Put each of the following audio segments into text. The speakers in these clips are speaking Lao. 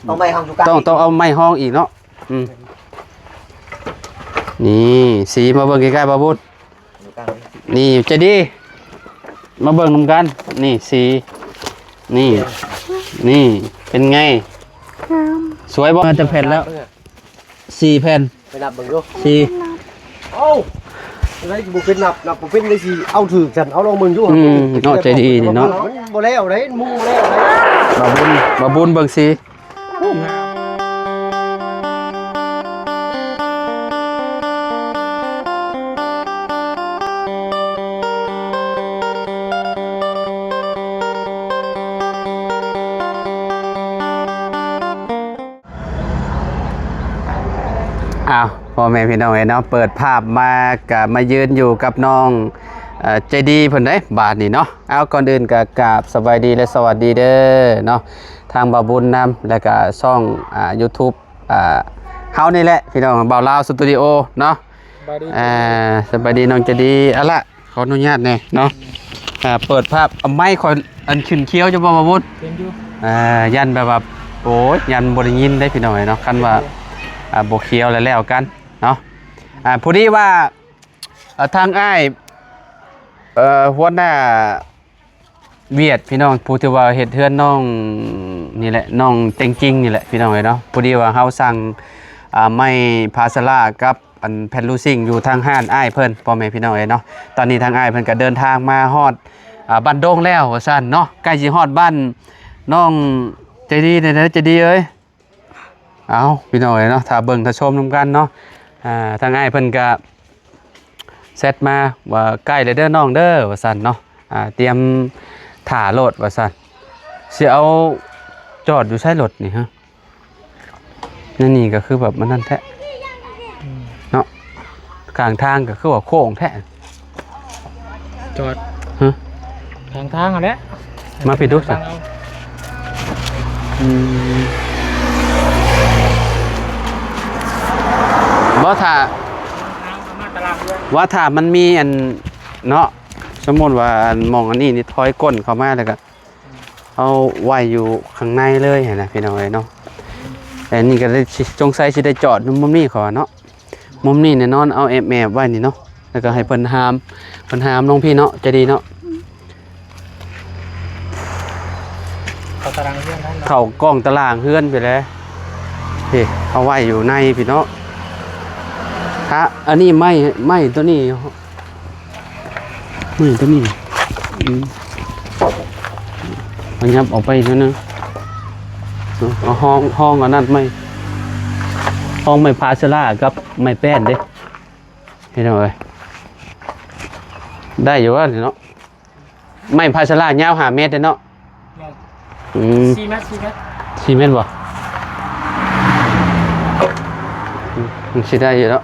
ເອົາໄມ້ຮອງຢູ່ກາງ ຕ້ອງ ຕ້ອງເອົາໄມ້ຮອງອີກເນາະ. ອືມ ນີ້ ສີມາເບິ່ງໃກ້ໆ ບ່າວບຸນ. ນີ້ ໃຈດີ ມາເບິ່ງນຳກັນ. ນີ້ ສີ ນີ້ ນີ້ ເປັນໄງ? ງາມ ສວຍບໍ່? ມາຈັກແຜ່ນແລ້ວ? ສີ່ແຜ່ນ ໄປນັບເບິ່ງດູ ສີ່ ເອົ້າ ໄດ້ບໍ່ເປັນນັບ ນັບບໍ່ເປັນໄດ້ ຊິເອົາຖືກຊັ້ນ ເອົາລອງເບິ່ງດູ. ອືມ ເນາະ ໃຈດີນີ້ເນາະ ມັນບໍ່ແລ້ວເດ້ ມຸງບໍ່ແລ້ວເດ້. ບ່າວບຸນ ບ່າວບຸນເບິ່ງສີ. ອ້າວ ພໍ່ແມ່ພີ່ນ້ອງເອີຍເນາະ ເປີດພາບມາກະມາຢືນຢູ່ກັບນ້ອງ ເອີ ໃຈດີເພິ່ນເດ້ບາດນີ້ເນາະ. ເອົາ ກ່ອນອື່ນກະກາບສະບາຍດີ ແລະ ສະຫວັດດີເດີເນາະ ທາງບ່າວບຸນນຳ ແລະ ກະຊ່ອງ ອ່າ ຢູທູບ ອ່າ ເຮົານີ້ແຫຼະພີ່ນ້ອງ ບ່າວລາວສະຕູດິໂອເນາະ. ສະບາຍດີ ອ່າ ສະບາຍດີນ້ອງໃຈດີ. ເອົາລະ ຂໍອະນຸຍາດແດ່ເນາະ ອ່າ ເປີດພາບ ເອົາໄມ້ຂ້ອຍອັນຂຶ້ນຄຽວຢູ່ບໍ່ ບ່າວບຸນ? ຂຶ້ນຢູ່ ອ່າ ຢ້ານແບບວ່າ ໂອ້ຍ ຢ້ານບໍ່ໄດ້ຍິນເດ້ພີ່ນ້ອງເອີຍເນາະ ຄັນວ່າ ອ່າ ບໍ່ຄຽວແລ້ວ ແລ້ວກັນເນາະ. ອ່າ ພໍດີວ່າ ເອີ ທາງອ້າຍ ເອີ ຫົວໜ້າ ວຽດ ພີ່ນ້ອງ ຜູ້ທີ່ວ່າເຮັດເຮືອນນ້ອງນີ້ແຫຼະ ນ້ອງແຕງຈິງນີ້ແຫຼະ ພີ່ນ້ອງເອີຍເນາະ. ພໍດີວ່າເຮົາສັ່ງ ອ່າ ໄມ້ພາສາລາກັບອັນແຜ່ນລູຊິງຢູ່ທາງຮ້ານອ້າຍເພິ່ນ ພໍ່ແມ່ພີ່ນ້ອງເອີຍເນາະ. ຕອນນີ້ທາງອ້າຍເພິ່ນກະເດີນທາງມາຮອດ ອ່າ ບ້ານດົງແລ້ວວ່າຊັ້ນເນາະ ໃກ້ຊິຮອດບ້ານນ້ອງໃຈດີແລ້ວເດີ ໃຈດີເອີຍ. ເອົາ ພີ່ນ້ອງເອີຍເນາະ ຖ້າເບິ່ງຖ້າຊົມນຳກັນເນາະ. ອ່າ ທາງອ້າຍເພິ່ນກະແຊັດມາວ່າ ໃກ້ແລ້ວເດີນ້ອງເດີ ວ່າຊັ້ນເນາະ. ອ່າ ຕຽມຖ້າໂລດວ່າຊັ້ນ. ຊິເອົາຈອດຢູ່ໃສລົດນີ້ຮະ? ໃນນີ້ກະຄືແບບມັນນັ້ນແທ້ ອືມ ເນາະ. ກາງທາງກະຄືວ່າໂຄ້ງແທ້ ຈອດ ຮະ ກາງທາງຫັ້ນແຫຼະ ມາພີ້ດູຊະ. ອືມ ບໍ່ ຖ້າ ວ່າຖ້າມັນມີອັນເນາະ ສົມມຸດວ່າອັນໝ່ອງອັນນີ້ນີ້ ຖອຍກົ້ນເຂົ້າມາແລ້ວກະ ເອົາໄວ້ຢູ່ຂ້າງໃນເລີຍຫັ້ນນະ ພີ່ນ້ອງເອີຍເນາະ. ແຕ່ນີ້ກະໄດ້ ສົງໄສຊິໄດ້ຈອດຢູ່ມຸມນີ້ເຂົາວ່າເນາະ. ມຸມນີ້ແນ່ນອນ ເອົາແອບໆໄວ້ນີ້ເນາະ ແລ້ວກະໃຫ້ເພິ່ນຫາມ ເພິ່ນຫາມລົງພີ້ເນາະ ໃຈດີເນາະ. ເຂົ້າຕາລາງເຮືອນນັ້ນເນາະ ເຂົ້າກ້ອງຕາລາງເຮືອນໄປແລ້ວ. ເອີ ເອົາໄວ້ຢູ່ໃນພີ້ເນາະ. ອາ ອັນນີ້ໄມ້ ໄມ້ໂຕນີ້ ນີ້ ໂຕນີ້ ອືມ ຂະຫຍັບອອກໄປອີກໜ້ອຍໜຶ່ງ. ເອົາ ເອົາຮອງ ຮອງອັນນັ້ນໄມ້ ຮອງໄມ້ພາສາລາກັບໄມ້ແປ້ນເດ້ ພີ່ນ້ອງເອີຍ. ໄດ້ຢູ່ວ່ານີ້ເນາະ ໄມ້ພາສາລາຍາວຫ້າແມັດເດ້ເນາະ. ແມ່ນ ອືມ ສີ່ແມັດ ສີ່ແມັດ ສີ່ແມັດບໍ່? ອືມ ມັນຊິໄດ້ຢູ່ເນາະ.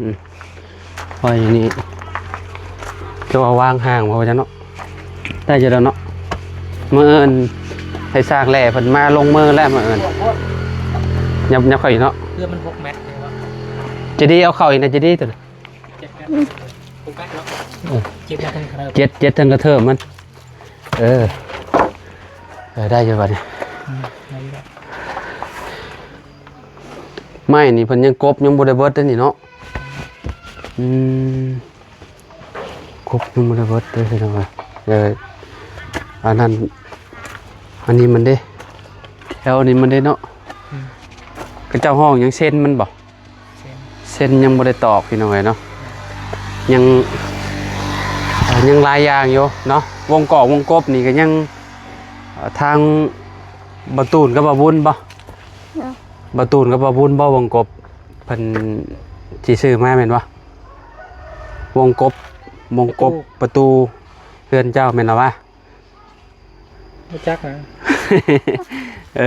ອືມ ໄວ້ນີ້ ແຕ່ວ່າວາງຫ່າງບໍ່ວ່າຊັ້ນເນາະ. ໄດ້ຢູ່ດອກເນາະ. ມື້ອື່ນໃຫ້ຊ່າງແຫຼ່ເພິ່ນມາລົງມືແລ້ວມື້ອື່ນ. ຫຍັບ ຫຍັບເຂົ້າອີກເນາະ ເພື່ອມັນຫົກແມັດເດ້. ຈະດີເອົາເຂົ້າອີກນະ ຈະດີໂຕນັ້ນ. ເຈັດແມັດ ຫົກແມັດເນາະ. ເອີ ເຈັດແມັດ ເຈັດ ເຈັດເທິງກະເທີບມັນ. ເອີ ເອີ ໄດ້ຢູ່ບາດນີ້. ອືມ ໄດ້ຢູ່ແລ້ວ. ໄມ້ນີ້ເພິ່ນຍັງກົບ ຍັງບໍ່ໄດ້ເບິດເດ້ນີ້ເນາະ. ອືມ ກົບຍັງບໍ່ໄດ້ເບິດເດ້ພີ່ນ້ອງເອີຍ. ເອີ ອັນນັ້ນ ອັນນີ້ມັນເດ້ ແຖວນີ້ມັນເດ້ເນາະ. ອືມ ເຂົາເຈົ້າຮ້ອງຫຍັງ ເຊັນມັນບໍ່? ເຊັນ ເຊັນຍັງບໍ່ໄດ້ຕອກ ພີ່ນ້ອງເອີຍເນາະ. ຍັງ ຍັງຫຼາຍຢ່າງຢູ່ເນາະ. ວົງກອກວົງກົບນີ້ກະຍັງ ທາງບ່າວຕູນກັບບ່າວບຸນບໍ່? ເນາະ ບ່າວຕູນກັບບ່າວບຸນບໍ່ ວົງກົບ ເພິ່ນຊິຊື້ມາແມ່ນບໍ່? ວົງກົບ ວົງກົບ ປະຕູ ປະຕູເຮືອນເຈົ້າແມ່ນລະວະ? ບໍ່ຈັກນະ. ເອີ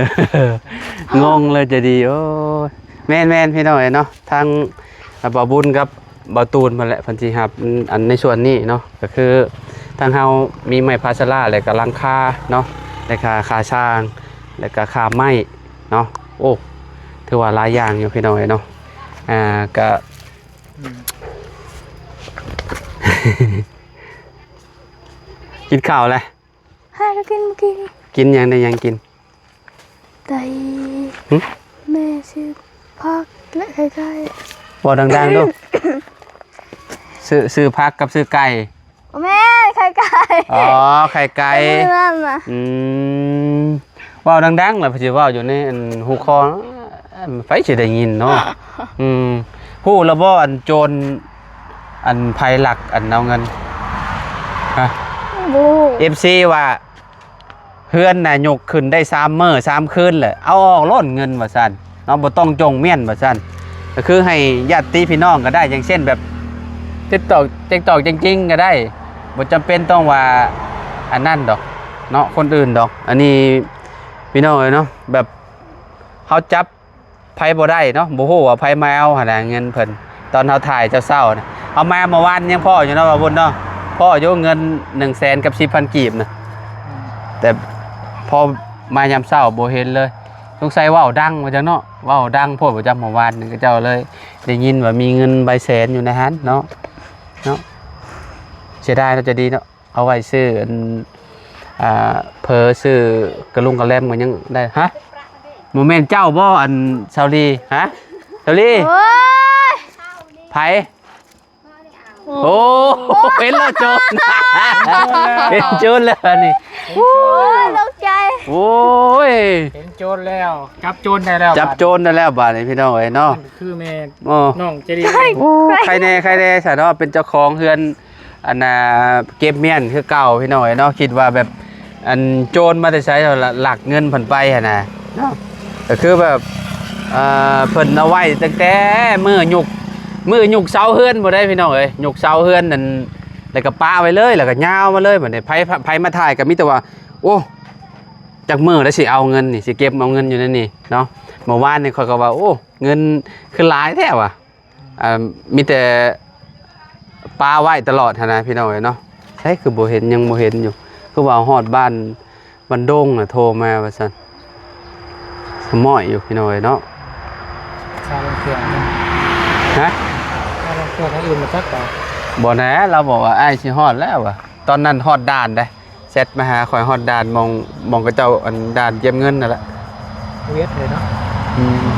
ງົງເລີຍ ໃຈດີ. ໂອ້ຍ ແມ່ນໆ ພີ່ນ້ອງເອີຍເນາະ ທາງບ່າວບຸນກັບບ່າວຕູນພຸ້ນແຫຼະ ເພິ່ນຊິຮັບອັນໃນສ່ວນນີ້ເນາະ. ກະຄືທາງເຮົາມີໄມ້ພາສາລາ ແລະກະຫຼັງຄາເນາະ ແລະກະຄ່າຊ່າງ ແລະກະຄ່າໄມ້ເນາະ. ໂອ້ ຖືວ່າຫຼາຍຢ່າງຢູ່ ພີ່ນ້ອງເອີຍເນາະ. ອ່າ ກະ ອືມ ກິນເຂົ້າແລ້ວ? ອ້າຍກໍກິນມື້ກີ້ນີ້ ກິນຫຍັງ ໄດ້ຫຍັງກິນ? ໄດ້ ຫຶ? ແມ່ຊື້ຜັກ ແລະ ໄຂ່ໄກ່. ເວົ້າດັງໆດູ. ຊື້ ຊື້ຜັກກັບຊື້ໄກ່. ບໍ່ແມ່ນ ໄຂ່ໄກ່. ອໍ ໄຂ່ໄກ່. ມື້ນັ້ນນະ. ອືມ ເວົ້າດັງໆ ແລ້ວເພິ່ນຊິເວົ້າຢູ່ໃນອັນຫູຄໍ ໃຜຊິໄດ້ຍິນເນາະ. ອືມ ຮູ້ແລ້ວບໍ່ ອັນໂຈນ ອັນໃຜລັກອັນເອົາເງິນ? ຮະ? ບໍ່ຮູ້. ເອັຟຊີວ່າ ເຮືອນນາຍົກຂຶ້ນໄດ້ສາມມື້ສາມຄືນແຫຼະ ເອົາອອກໂລດເງິນວ່າຊັ້ນເນາະ ບໍ່ຕ້ອງຈົ່ງມ້ຽນວ່າຊັ້ນ. ກໍຄືໃຫ້ຍາດຕິພີ່ນ້ອງກໍໄດ້ ຢ່າງເຊັ່ນແບບຕິກຕອກ ຕິກຕອກຈິງໆກໍໄດ້ ບໍ່ຈຳເປັນຕ້ອງວ່າອັນນັ້ນດອກເນາະ ຄົນອື່ນດອກ. ອັນນີ້ພີ່ນ້ອງເອີຍເນາະ ແບບເຮົາຈັບ ໃຜບໍ່ໄດ້ເນາະ ບໍ່ຮູ້ວ່າໃຜມາເອົາຫັ້ນນະ ເງິນເພິ່ນ ຕອນເຮົາຖ່າຍເຊົ້າໆນະ ເຮົາມາເມື່ອວານຍັງພໍ້ຢູ່ເນາະ ບ່າວບຸນເນາະ ພໍ້ຢູ່ເງິນໜຶ່ງແສນກັບສິບພັນກີບນະ. ອືມ ແຕ່ພໍມາຍາມເຊົ້າບໍ່ເຫັນເລີຍ ສົງໄສເວົ້າດັງວ່າຈັ່ງເນາະ ເວົ້າດັງໂພດວ່າຈັ່ງ ເມື່ອວານນີ້ເຂົາເຈົ້າເລີຍໄດ້ຍິນວ່າມີເງິນໃບແສນຢູ່ໃນຫັ້ນເນາະ ເນາະ ເສຍດາຍເນາະ ໃຈດີເນາະ. ເອົາໄວ້ຊື້ອັນ ອ່າ ເຜີຊື້ກະລຸງກະແລັມກໍຍັງໄດ້. ຮະ? ບໍ່ແມ່ນເຈົ້າບໍ່ອັນສາວລີ? ຮະ? ສາວລີ? ໂອ້ຍ ໃຜ? ໂອ້ ໂອ້ ເຫັນແລ້ວໂຈນ ເຫັນໂຈນແລ້ວອັນນີ້. ໂອ້ຍ ຕົກໃຈ. ໂອ້ຍ ເຫັນໂຈນແລ້ວ ຈັບໂຈນໄດ້ແລ້ວ ຈັບໂຈນໄດ້ແລ້ວບາດນີ້ ພີ່ນ້ອງເອີຍເນາະ. ຄືແມ່ ໂອ້ ນ້ອງໃຈດີ. ໂອ້ ໃຄແນ່ ໃຄແນ່ຊະເນາະ ເປັນເຈົ້າຂອງເຮືອນ ອັນນ່າ ເກັບມ້ຽນຄືເກົ່າ ພີ່ນ້ອງເອີຍເນາະ. ຄິດວ່າແບບ ອັນໂຈນມາແຕ່ໃສ ລັກເງິນເພິ່ນໄປຫັ້ນນະເນາະ. ກໍຄືແບບ ເອີ ເພິ່ນເອົາໄວ້ຕັ້ງແຕ່ມື້ຍຸກ ມື້ຍຸກເສົາເຮືອນພຸ້ນເດ້ ພີ່ນ້ອງເອີຍ ຍຸກເສົາເຮືອນນັ້ນ ແລ້ວກໍປະໄວ້ເລີຍ ແລ້ວກໍຍາວມາເລີຍ. ບັດນີ້ໃຜ ໃຜມາຖ່າຍກໍມີແຕ່ວ່າ ໂອ້ ຈັກມື້ແລ້ວຊິເອົາເງິນນີ້ ຊິເກັບເອົາເງິນຢູ່ໃນນີ້ເນາະ. ເມື່ອວານນີ້ຂ້ອຍກໍວ່າ ໂອ້ ເງິນຄືຫຼາຍແທ້ວ່າ ອ່າ ມີແຕ່ປະໄວ້ຕະຫຼອດຫັ້ນນະ ພີ່ນ້ອງເອີຍເນາະ. ໃສຄືບໍ່ເຫັນ ຍັງບໍ່ເຫັນຢູ່ ຄືວ່າຮອດບ້ານ ບ້ານດົງນະ ໂທມາວ່າຊັ້ນ ສະໝ້ອຍຢູ່ ພີ່ນ້ອງເອີຍເນາະ. ຄາລົງເຄື່ອງ ຮະ? ຄາລົງເຄື່ອງທາງອື່ນມາຈັກບໍ່? ບໍ່ແນ່ ລາວບອກວ່າ ອ້າຍຊິຮອດແລ້ວວ່າ ຕອນນັ້ນຮອດດ່ານເດ້. ແຊັດມາຫາຂ້ອຍຮອດດ່ານ ໝ່ອງ ໝ່ອງເຂົາເຈົ້າ ອັນ ດ່ານເກັບເງິນນັ້ນແຫຼະ ຫວຽດເລີຍເນາະ. ອືມ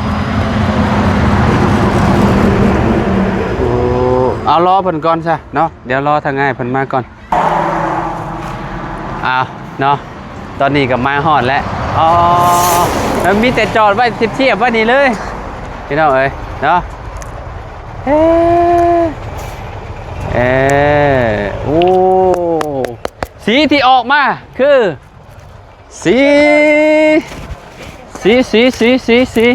ໂອ້ ເອົາ ລໍເພິ່ນກ່ອນຊະເນາະ ດຽວລໍທາງອ້າຍເພິ່ນມາກ່ອນ. ອ້າວ ເນາະ ຕອນນີ້ກໍມາຮອດແລ້ວ. ອໍ ມັນມີແຕ່ຈອດໄວ້ທຽບໆໄວ້ນີ້ເລີຍ ພີ່ນ້ອງເອີຍເນາະ. ເອີ ເອີ ໂອ້ ສີທີ່ອອກມາຄື ສີ ສີ ສີ ສີ ສີ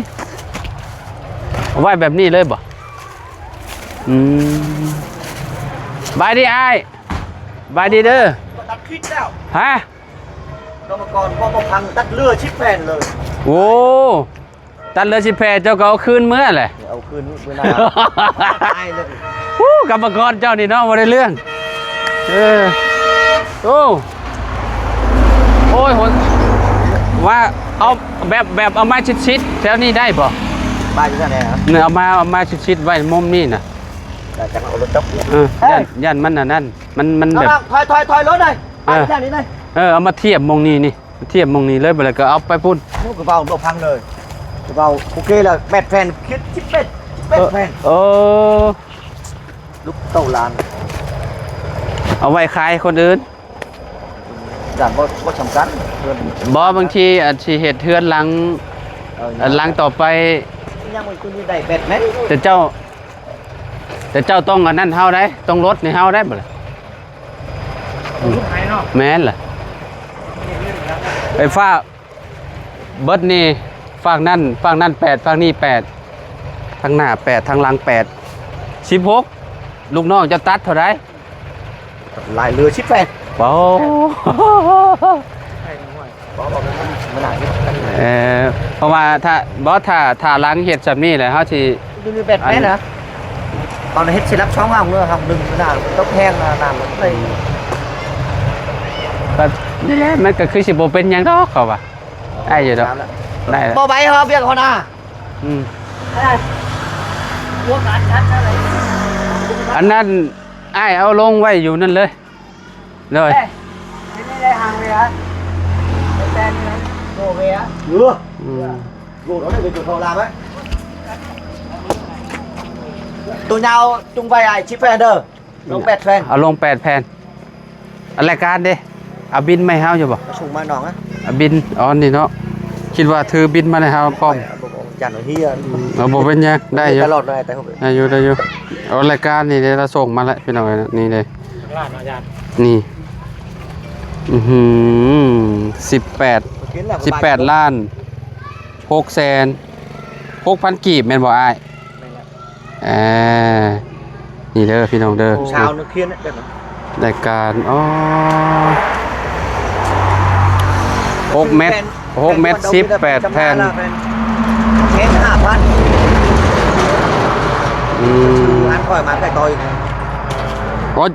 ເອົາໄວ້ແບບນີ້ເລີຍບໍ່? ອືມ ບາຍດີອ້າຍ ບາຍດີເດີ. ຕັດຄລິບແລ້ວ ຮະ? ກຳມະກອນບໍ່ ບໍ່ພັງ ຕັດເຫຼືອສິບແຜ່ນເລີຍ. ໂອ້ ຕັດເຫຼືອສິບແຜ່ນ ເຈົ້າກໍເອົາຄືນເມືອແຫຼະ ເອົາຄືນມື້ໜ້າ ຕາຍເລີຍ. ໂອ້ ກຳມະກອນເຈົ້ານີ້ເນາະ ບໍ່ໄດ້ເລື່ອງ. ເອີ ໂອ້ ໂອ້ຍ ໂຫ ວ່າເອົາແບບ ແບບເອົາມາຊິດໆ ແຖວນີ້ໄດ້ບໍ່? ມາຢູ່ທາງໃດ? ເອົາມາ ເອົາມາຊິດໆໄວ້ມຸມນີ້ນະ. ແລ້ວຈະເອົາລົດຈັບ ເອີ ຢ້ານ ຢ້ານມັນອັນນັ້ນ ມັນ ມັນແບບ ຖອຍ ຖອຍ ຖອຍລົດເລີຍ ເອີ ໄປທາງນີ້ເລີຍ. ເອີ ເອົາມາທຽບໝ່ອງນີ້ນີ້ ທຽບໝ່ອງນີ້ເລີຍ ບາດແລ້ວກໍເອົາໄປພຸ້ນ. ໂອ້ ກະເວົ້າບໍ່ຟັງເລີຍ ກະເວົ້າໂອເຄລະ ແປດແຜ່ນ ຄິດສິບແປດ ສິບແປດແຜ່ນ. ເອີ ລູກເຕົ້າຫຼານ ເອົາໄວ້ຂາຍຄົນອື່ນ ຢ້ານບໍ່ ບໍ່ສຳຄັນເຮືອນ. ບໍ່ ບາງທີອາດຊິເຮັດເຮືອນຫຼັງ ເອີ ຫຼັງຕໍ່ໄປ ຍັງບໍ່ໄດ້ແປດແຜ່ນ. ແຕ່ເຈົ້າ ແຕ່ເຈົ້າຕ້ອງອັນນັ້ນເຮົາໄດ໋ ຕ້ອງລົດໃຫ້ເຮົາໄດ໋ ບໍ່ລະ. ແມ່ນລະ ໄອ້ຟ້າເບິດນີ້ ຟາກນັ້ນ ຟາກນັ້ນແປດ ຟາກນີ້ແປດ ທາງໜ້າແປດ ທາງຫຼັງແປດ ສິບຫົກ. ລູກນ້ອງເຈົ້າຕັດເທົ່າໃດ? ຫຼາຍເຫຼືອສິບແປດ. ໂອ້ ເອີ ເພາະວ່າຖ້າ ບໍ່ ຖ້າ ຖ້າຫຼັງເຮັດຊ່ຳນີ້ແຫຼະ ເຮົາຊິ ຢູ່ໃນແບບແມ່ນນະ ຕອນເຮັດຊິລັບຊ່ອງເຮົາເລີຍ ເຮົາດຶງໜ້າຕົກແຮງນະ ນ້ຳມັນໄປ. ກໍນີ້ແຫຼະ ມັນກໍຄືຊິບໍ່ເປັນຫຍັງດອກ ເຂົາວ່າ ໄດ້ຢູ່ດອກ ໄດ້. ບໍ່ໄຫວ ເຮົາວຽກເຮົານາ. ອືມ ອັນນັ້ນອ້າຍເອົາລົງໄວ້ຢູ່ນັ້ນເລີຍ. ໂດຍ ເອີ ເປັນໄດ້ຫາງເວລາ ໂອ້ ເວຍ ເອີ ອືມ ໂອ້ ເຮົາໄດ້ໄປຕົວເຂົ້າລາໄວ້ ຕົວຍາວຈຸງໄວ້ອ້າຍ ສິບແປດເດີ ລົງແປດແຜ່ນ ເອົາລົງແປດແຜ່ນ. ອັນລາຍການເດ້ ເອົາບິນມາໃຫ້ເຮົາຢູ່ບໍ່? ສົ່ງມານ້ອງນະ ເອົາບິນ ອໍ ນີ້ເນາະ ຄິດວ່າຖືບິນມາໃຫ້ເຮົາພ້ອມ ຢ້ານເຮົາເຮຍ ເອີ ບໍ່ເປັນຫຍັງ ໄດ້ຢູ່ ຕະຫຼອດເລີຍ ໄດ້ຢູ່ ໄດ້ຢູ່. ເອົາລາຍການນີ້ເດ້ ລາວສົ່ງມາແລ້ວ ພີ່ນ້ອງເອີຍ ນີ້ເດ້ ລ້ານເນາະ ຢ້ານ ນີ້ ອືຫື ສິບແປດ ສິບແປດລ້ານຫົກແສນຫົກພັນກີບ ແມ່ນບໍ່ອ້າຍ? ແມ່ນແລ້ວ ເອີ ນີ້ເດີພີ່ນ້ອງເດີ ຜູ້ສາວນັກຮຽນນະ ລາຍການ ອໍ ຫົກແມັດ ຫົກແມັດ ສິບແປດແຜ່ນ ແສນຫ້າພັນ ອືມ ຮ້ານຂ້ອຍມາໃກ້ຕໍ່ອີກ ອໍ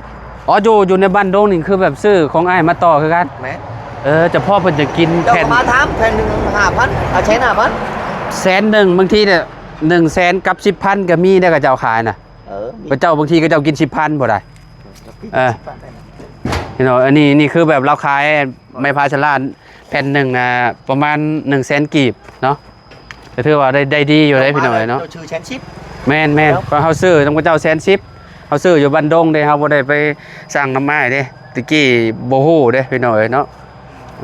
ອໍ ຢູ່ ຢູ່ໃນບ້ານດົງນີ້ ຄືແບບຊື້ຂອງອ້າຍມາຕໍ່ຄືກັນ ແມ່ນ ເອີ ຈະພໍ້ເພິ່ນຈະກິນ ເຈົ້າ ແຜ່ນ ກໍມາຖາມ ແຜ່ນໜຶ່ງຫ້າພັນ ເອົາແສນຫ້າພັນ ແສນໜຶ່ງ ບາງທີເດ້ ໜຶ່ງແສນກັບສິບພັນກໍມີເດ້ ເຂົາເຈົ້າຂາຍນະ ເອີ ມີ ເຂົາເຈົ້າ ບາງທີເຂົາເຈົ້າກິນສິບພັນບໍ່ໄດ້ ເອີ ພີ່ນ້ອງ ອັນນີ້ ນີ້ຄືແບບລາວຂາຍໄມ້ພາຊະລາແຜ່ນໜຶ່ງນະ ປະມານໜຶ່ງແສນກີບເນາະ ກໍຖືວ່າໄດ້ ໄດ້ດີຢູ່ເດ້ພີ່ນ້ອງເອີຍເນາະ ເຈົ້າຊື້ແສນສິບ ແມ່ນໆ ເນາະ ເພາະເຮົາຊື້ນຳເຂົາເຈົ້າແສນສິບ ເຮົາຊື້ຢູ່ບ້ານດົງເດ້ ເຮົາບໍ່ໄດ້ໄປສັ່ງນຳອ້າຍເດ້ ແຕ່ກີ້ບໍ່ຮູ້ເດ້ພີ່ນ້ອງເອີຍເນາະ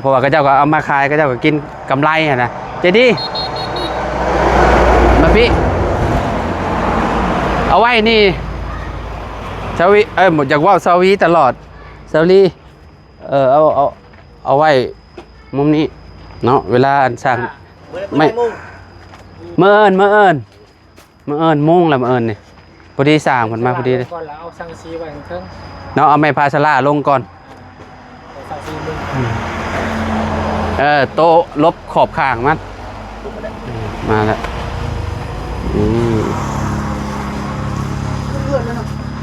ເພາະວ່າເຂົາເຈົ້າກໍເອົາມາຂາຍ ເຂົາເຈົ້າກໍກິນກຳໄລຫັ້ນນະ ໃຈດີ ມາພີ້ ເອົາໄວ້ນີ້ ສາວວີ ເອີ ຢາກເວົ້າສາວວີຕະຫຼອດ ສາວລີ ເອີ ເອົາ ເອົາ ເອົາໄວ້ມຸມນີ້ເນາະ ເວລາອັນສ້າງ ມື້ໃດ ໄມ້ ມື້ໃດໂມງ? ມື້ອື່ນ ມື້ອື່ນ ມື້ອື່ນໂມງລະ ມື້ອື່ນນີ້ ພໍດີສ້າງເພິ່ນມາພໍດີເດ້ ກ່ອນລະເອົາສັງກະສີໄວ້ເທິງເນາະ ເອົາໄມ້ພາຊະລາລົງກ່ອນ ເອີ ເອົາສັງກະສີລົງ ເອີ ໂຕະຫຼົບຂອບຂ້າງມັນ ມາແລ້ວ ອືມ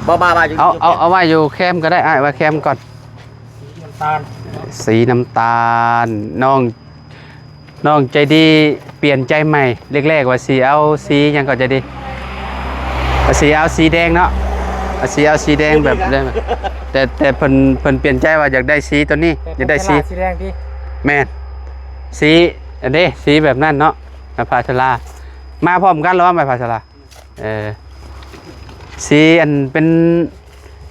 ບໍ່ ບໍ່ ບໍ່ ເອົາ ເອົາ ເອົາໄວ້ຢູ່ແຄມກໍໄດ້ ອ້າຍ ໄວ້ແຄມກ່ອນ ສີນ້ຳຕານ ສີນ້ຳຕານ ນ້ອງ ນ້ອງໃຈດີປ່ຽນໃຈໃໝ່ ແລກໆວ່າຊິເອົາສີຫຍັງກໍໃຈດີ ວ່າຊິເອົາສີແດງເນາະ ວ່າຊິເອົາສີແດງແບບ ແຕ່ ແຕ່ເພິ່ນ ເພິ່ນປ່ຽນໃຈວ່າຢາກໄດ້ສີໂຕນີ້ ຢາກໄດ້ສີ ສີແດງຕິ ແມ່ນ ສີອັນເດ້ ສີແບບນັ້ນເນາະ ໄມ້ພາຊະລາ ມາພ້ອມກັນແລ້ວວ່າໄມ້ພາຊະລາ ເອີ ສີອັນເປັນ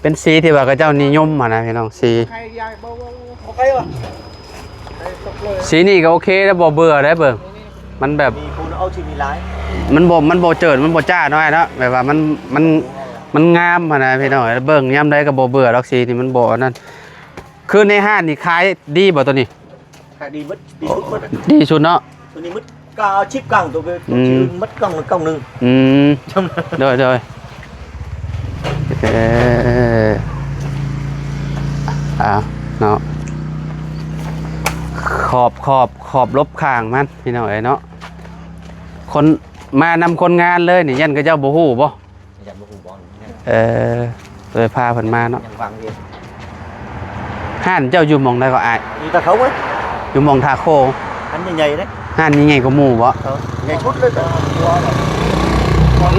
ເປັນສີທີ່ວ່າເຂົາເຈົ້ານິຍົມຫັ້ນນະພີ່ນ້ອງ ສີ ສີນີ້ກໍໂອເຄແລ້ວ ບໍ່ເບື່ອໄດ໋ເບິ່ງ ມັນແບບ ມີຜູ້ເອົາທີ່ມີຫຼາຍ ມັນບໍ່ ມັນບໍ່ເຈີດ ມັນບໍ່ຈ້ານ້ອຍເນາະ ແບບວ່າມັນ ມັນ ມັນງາມຫັ້ນນະພີ່ນ້ອງ ເບິ່ງຍາມໃດກໍບໍ່ເບື່ອດອກ ສີນີ້ມັນບໍ່ອັນນັ້ນ ຄືໃນຮ້ານນີ້ຂາຍດີບໍ່ໂຕນີ້? ຂາຍດີໝົດ ດີສຸດໝົດ ດີສຸດເນາະ ຕົວນີ້ໝົດ ກາຊິບກາງ ຕົວ ອືມ ໝົດກາງ ກາງໜຶ່ງ ອືມ ໂດຍ ໂດຍ ເອີ ອ່າ ເນາະ ຂອບ ຂອບ ຂອບຫຼົບຂ້າງມັນ ພີ່ນ້ອງເອີຍເນາະ ຄົນ ມານຳຄົນງານເລີຍນີ້ ຢ້ານເຂົາເຈົ້າບໍ່ຮູ້ບໍ່? ເອີ ເລີຍພາເພິ່ນມາເນາະ ຍັງວາງຢູ່ ຮ້ານເຈົ້າຢູ່ໝ່ອງໃດກໍອ້າຍ? ຢູ່ຕາເຂົາເວີຍ ຢູ່ໝ່ອງທ່າໂຄ ຮ້ານໃຫຍ່ໆເດ້ ຮ້ານໃຫຍ່ໆກວ່າໝູ່ບໍ? ເອີ ໃຫຍ່ສຸດເລີຍ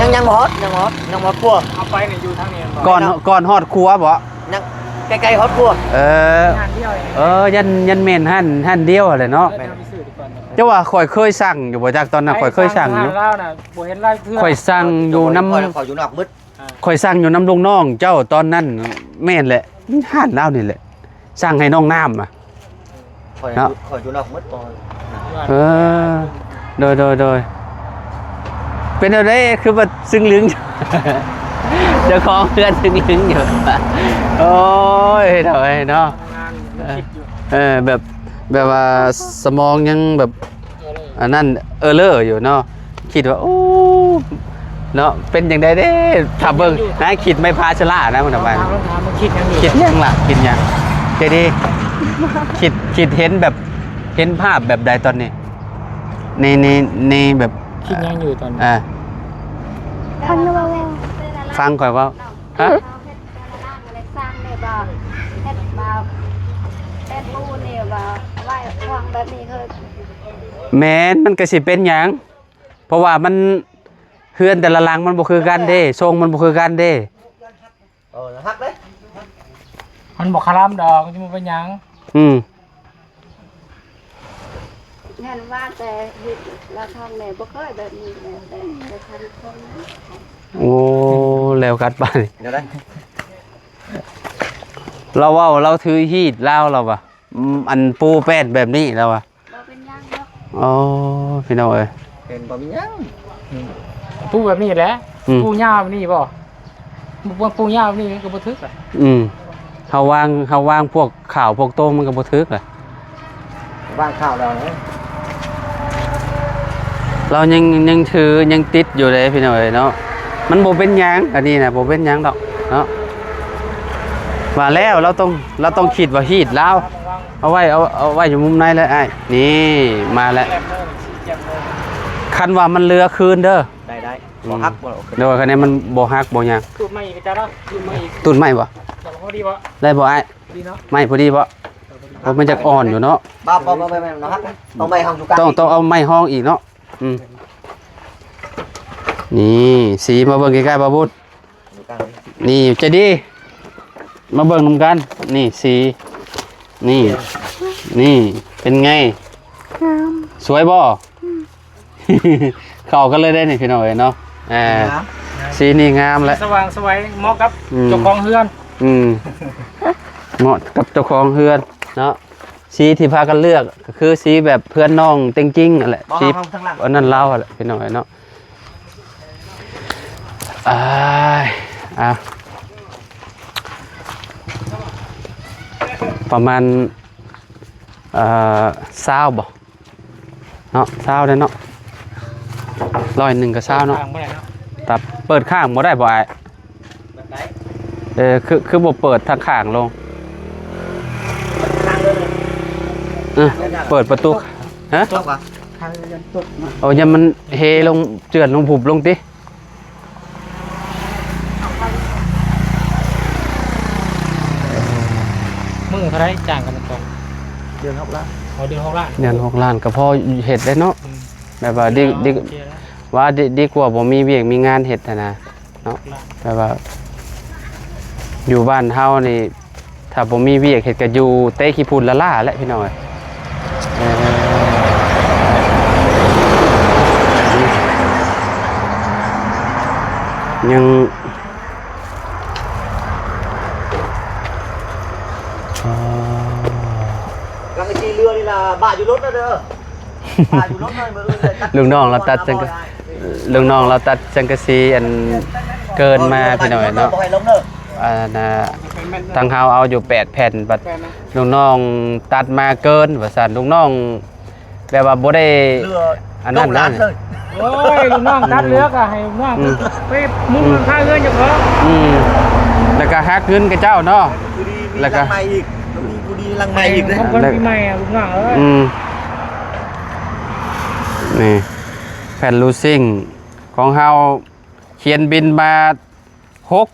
ຍັງ ຍັງບໍ່ຮອດ ຍັງບໍ່ຮອດ ຍັງບໍ່ຮອດຄົວ ເອົາໄປນີ້ຢູ່ທາງນີ້ແມ່ນບໍ່? ກ່ອນ ກ່ອນຮອດຄົວບໍ? ຍັງ ໃກ້ໆຮອດຄົວ ເອີ ຮ້ານດຽວ ເອີ ຢ້ານ ຢ້ານແມ່ນຮ້ານ ຮ້ານດຽວຫັ້ນແຫຼະເນາະ ເອີ ເຈົ້າວ່າຂ້ອຍເຄີຍສັ່ງຢູ່ບໍ່ຈັກ ຕອນນັ້ນຂ້ອຍເຄີຍສັ່ງຢູ່ ຮ້ານລາວນະ ບໍ່ເຫັນລາວເທື່ອ ຂ້ອຍສັ່ງຢູ່ນຳ ຂ້ອຍ ຂ້ອຍຢູ່ນອກໝົດ ອ່າ ຂ້ອຍສັ່ງຢູ່ນຳລູກນ້ອງເຈົ້າຕອນນັ້ນ ແມ່ນແຫຼະ ຮ້ານລາວນີ້ແຫຼະ ສັ່ງໃຫ້ນ້ອງນ້ຳ ຂ້ອຍ ເນາະ ຂ້ອຍຢູ່ນອກໝົດ ເອີ ໂດຍ ໂດຍ ໂດຍ ເປັນແນວໃດ ຄືວ່າຊຶ້ງລຶ້ງ ເຈົ້າຂອງເຮືອນຊຶ້ງລຶ້ງຢູ່ ໂອ້ຍ ເນາະ ເນາະ ເອີ ແບບ ແບບວ່າສະໝອງຍັງແບບ ອັນນັ້ນເອີເລີຢູ່ເນາະ ຄິດວ່າ ໂອ້ ເນາະ ເປັນຈັ່ງໃດເດ້ ຖ້າເບິ່ງນາ ຄິດໄມ້ພາຊະລານະ ມັນອອກມາ ຖາມ ຖາມ ຄິດຫຍັງຢູ່ ຄິດຫຍັງລະ ຄິດຫຍັງ ເຈດີ ຄິດ ຄິດເຫັນແບບ ເຫັນພາບແບບໃດຕອນນີ້ ໃນ ໃນ ໃນແບບ ຄິດຫຍັງຢູ່ຕອນນີ້ ອ່າ ຟັງ ຟັງຂ້ອຍເວົ້າ ຮະ? ເຮົາເຮັດແຕ່ລະລ້ານເລີຍ ສ້າງແບບວ່າ ເຮັດແບບແປ້ນປູນີ້ວ່າ ໄວ້ວາງແບບນີ້ຄື ແມ່ນ ມັນກໍຊິເປັນຫຍັງ ເພາະວ່າມັນ ເຮືອນແຕ່ລະຫຼັງມັນບໍ່ຄືກັນເດ້ ຊົງມັນບໍ່ຄືກັນເດ້ ເອີ ຮັກເດ້ ມັນບໍ່ຄະລຳດອກ ມັນຈະບໍ່ເປັນຫຍັງ ອືມ ແມ່ນວ່າແຕ່ເຮັດລາວທອງແດ່ບໍ່ເຄີຍແບບນີ້ແຫຼະ ແຕ່ ແຕ່ທາງຄົນ. ໂອ້ ແລ້ວກັດບາດນີ້ ແນວໃດ? ລາວເວົ້າ ລາວຖືຮີດລາວ ລາວວ່າ ອືມ ອັນປູແປ້ນແບບນີ້ ລາວວ່າ ບໍ່ເປັນຫຍັງດອກ. ໂອ້ ພີ່ນ້ອງເອີຍ ເປັນບໍ່ມີຫຍັງ ອືມ ປູແບບນີ້ແຫຼະ ອືມ ປູຍາວແບບນີ້ບໍ່? ບໍ່ປູຍາວແບບນີ້ມັນກໍບໍ່ຖືກລະ. ອືມ ເຮົາວາງ ເຮົາວາງພວກຂາວພວກໂຕ້ງມັນກໍບໍ່ຖືກລະ. ວາງຂາວແລ້ວ ລາວຍັງ ຍັງຖື ຍັງຕິດຢູ່ເດ້ພີ່ນ້ອງເອີຍເນາະ. ມັນບໍ່ເປັນຫຍັງ ອັນນີ້ນະ ບໍ່ເປັນຫຍັງດອກເນາະ. ວ່າແລ້ວ ລາວຕ້ອງ ລາວຕ້ອງຄິດວ່າຮີດລາວ. ເອົາໄວ້ ເອົາ ເອົາໄວ້ຢູ່ມຸມໃນເລີຍອ້າຍ. ນີ້ ມາແລ້ວ. ຄັນວ່າມັນເຫຼືອຄືນເດີ. ໄດ້ ໄດ້. ອືມ ບໍ່ຫັກບໍ່? ໂດຍ ຄັນນີ້ມັນບໍ່ຫັກບໍ່ຫຍັງ. ຕູດໃໝ່ອີກ ຈານເນາະ ຕູດໃໝ່ອີກ. ຕູດໃໝ່ບໍ່? ພໍດີບໍ່? ໄດ້ບໍ່ອ້າຍ? ດີເນາະ ໄມ້ພໍດີບໍ່? ເອີ ພໍດີ. ໂອ້ ມັນຈະອ່ອນຢູ່ເນາະ. ບໍ່ ບໍ່ ບໍ່ ບໍ່ ບໍ່ຫັກນະ. ເອົາໄມ້ຮອງຢູ່ກາງ ຕ້ອງ ຕ້ອງເອົາໄມ້ຮອງອີກເນາະ. ອືມ ນີ້ ສີມາເບິ່ງໃກ້ໆ ບ່າວບຸນ. ນີ້ ໃຈດີ ມາເບິ່ງນຳກັນ. ນີ້ ສີ ນີ້ ນີ້ ເປັນໄງ? ງາມ. ສວຍບໍ່? ອືມ ເຂົ້າກັນເລີຍເດ້ນີ້ພີ່ນ້ອງເອີຍເນາະ. ອ່າ ງາມ ສີນີ້ງາມແຫຼະ ສະຫວ່າງສະໄຫວ ເໝາະກັບ ອືມ ເຈົ້າຂອງເຮືອນ. ອືມ ເໝາະກັບເຈົ້າຂອງເຮືອນເນາະ. ສີທີ່ພາກັນເລືອກກໍຄືສີແບບເພື່ອນນ້ອງເຕັງຈິງຫັ້ນແຫຼະ ສີອັນນັ້ນລາວຫັ້ນແຫຼະພີ່ນ້ອງເອີຍເນາະ. ອ້າຍ ອ່ະ ປະມານ ເອີ ຊາວບໍ່ເນາະ? ຊາວໄດ້ເນາະ ຮ້ອຍໜຶ່ງກໍຊາວເນາະ. ເປີດຂ້າງບໍ່ໄດ້ບໍ່ອ້າຍ? ເອີ ຄື ຄືບໍ່ເປີດທາງຂ້າງລົງ? ເອີ ເປີດປະຕູ ຮະ? ໂອ້ ຢ້ານມັນເຮລົງ ເຈື່ອນລົງ ບຸບລົງຕິ. ມື້ເທົ່າໃດຈ້າງກັນກ່ອນ? ເດືອນຫົກລ້ານ. ອໍ ເດືອນຫົກລ້ານ. ເດືອນຫົກລ້ານກໍພໍເຮັດໄດ້ເນາະ. ອືມ ແບບວ່າດີ ດີ ໂອເຄແລ້ວ ວ່າດີ ດີກວ່າບໍ່ມີວຽກມີງານເຮັດຫັ້ນນະເນາະ. ແບບວ່າຢູ່ບ້ານເຮົານີ້ ຖ້າບໍ່ມີວຽກເຮັດກໍຢູ່ເຕະຂີ້ຝຸ່ນລ້າໆແຫຼະພີ່ນ້ອງເອີຍ. ເອີ ຍັງ ອໍ ຫຼັງຈາກເຮືອນີ້ລະ ບາດຢູ່ລົດນະເດີ. ລູກນ້ອງລາວຕັດສັງກະ ລູກນ້ອງລາວຕັດສັງກະສີອັນເກີນມາພີ່ນ້ອງເນາະ. ອັນນ່າ ທາງເຮົາເອົາຢູ່ແປດແຜ່ນ ບັດລູກນ້ອງຕັດມາເກີນວ່າຊັ້ນ. ລູກນ້ອງແບບວ່າບໍ່ໄດ້ອັນນັ້ນນະ. ໂອ້ຍ ລູກນ້ອງຕັດເຫຼືອກໍໃຫ້ລູກນ້ອງ ອືມ ໄປມຸງຫຼັງຄາເຮືອນເຈົ້າຂອງ. ອືມ ແລ້ວກໍຫັກເງິນກັບເຈົ້າເນາະ. ແລ້ວກໍມີຜູ້ດີຫຼັງໃໝ່ອີກ ມີຜູ້ດີຫຼັງໃໝ່ອີກເດ້. ຂອງຂວັນປີໃໝ່ລູກນ້ອງເອີຍ. ອືມ ນີ້ ແຜ່ນລູຊິງຂອງເຮົາ ຂຽນບິນມາ ຫົກ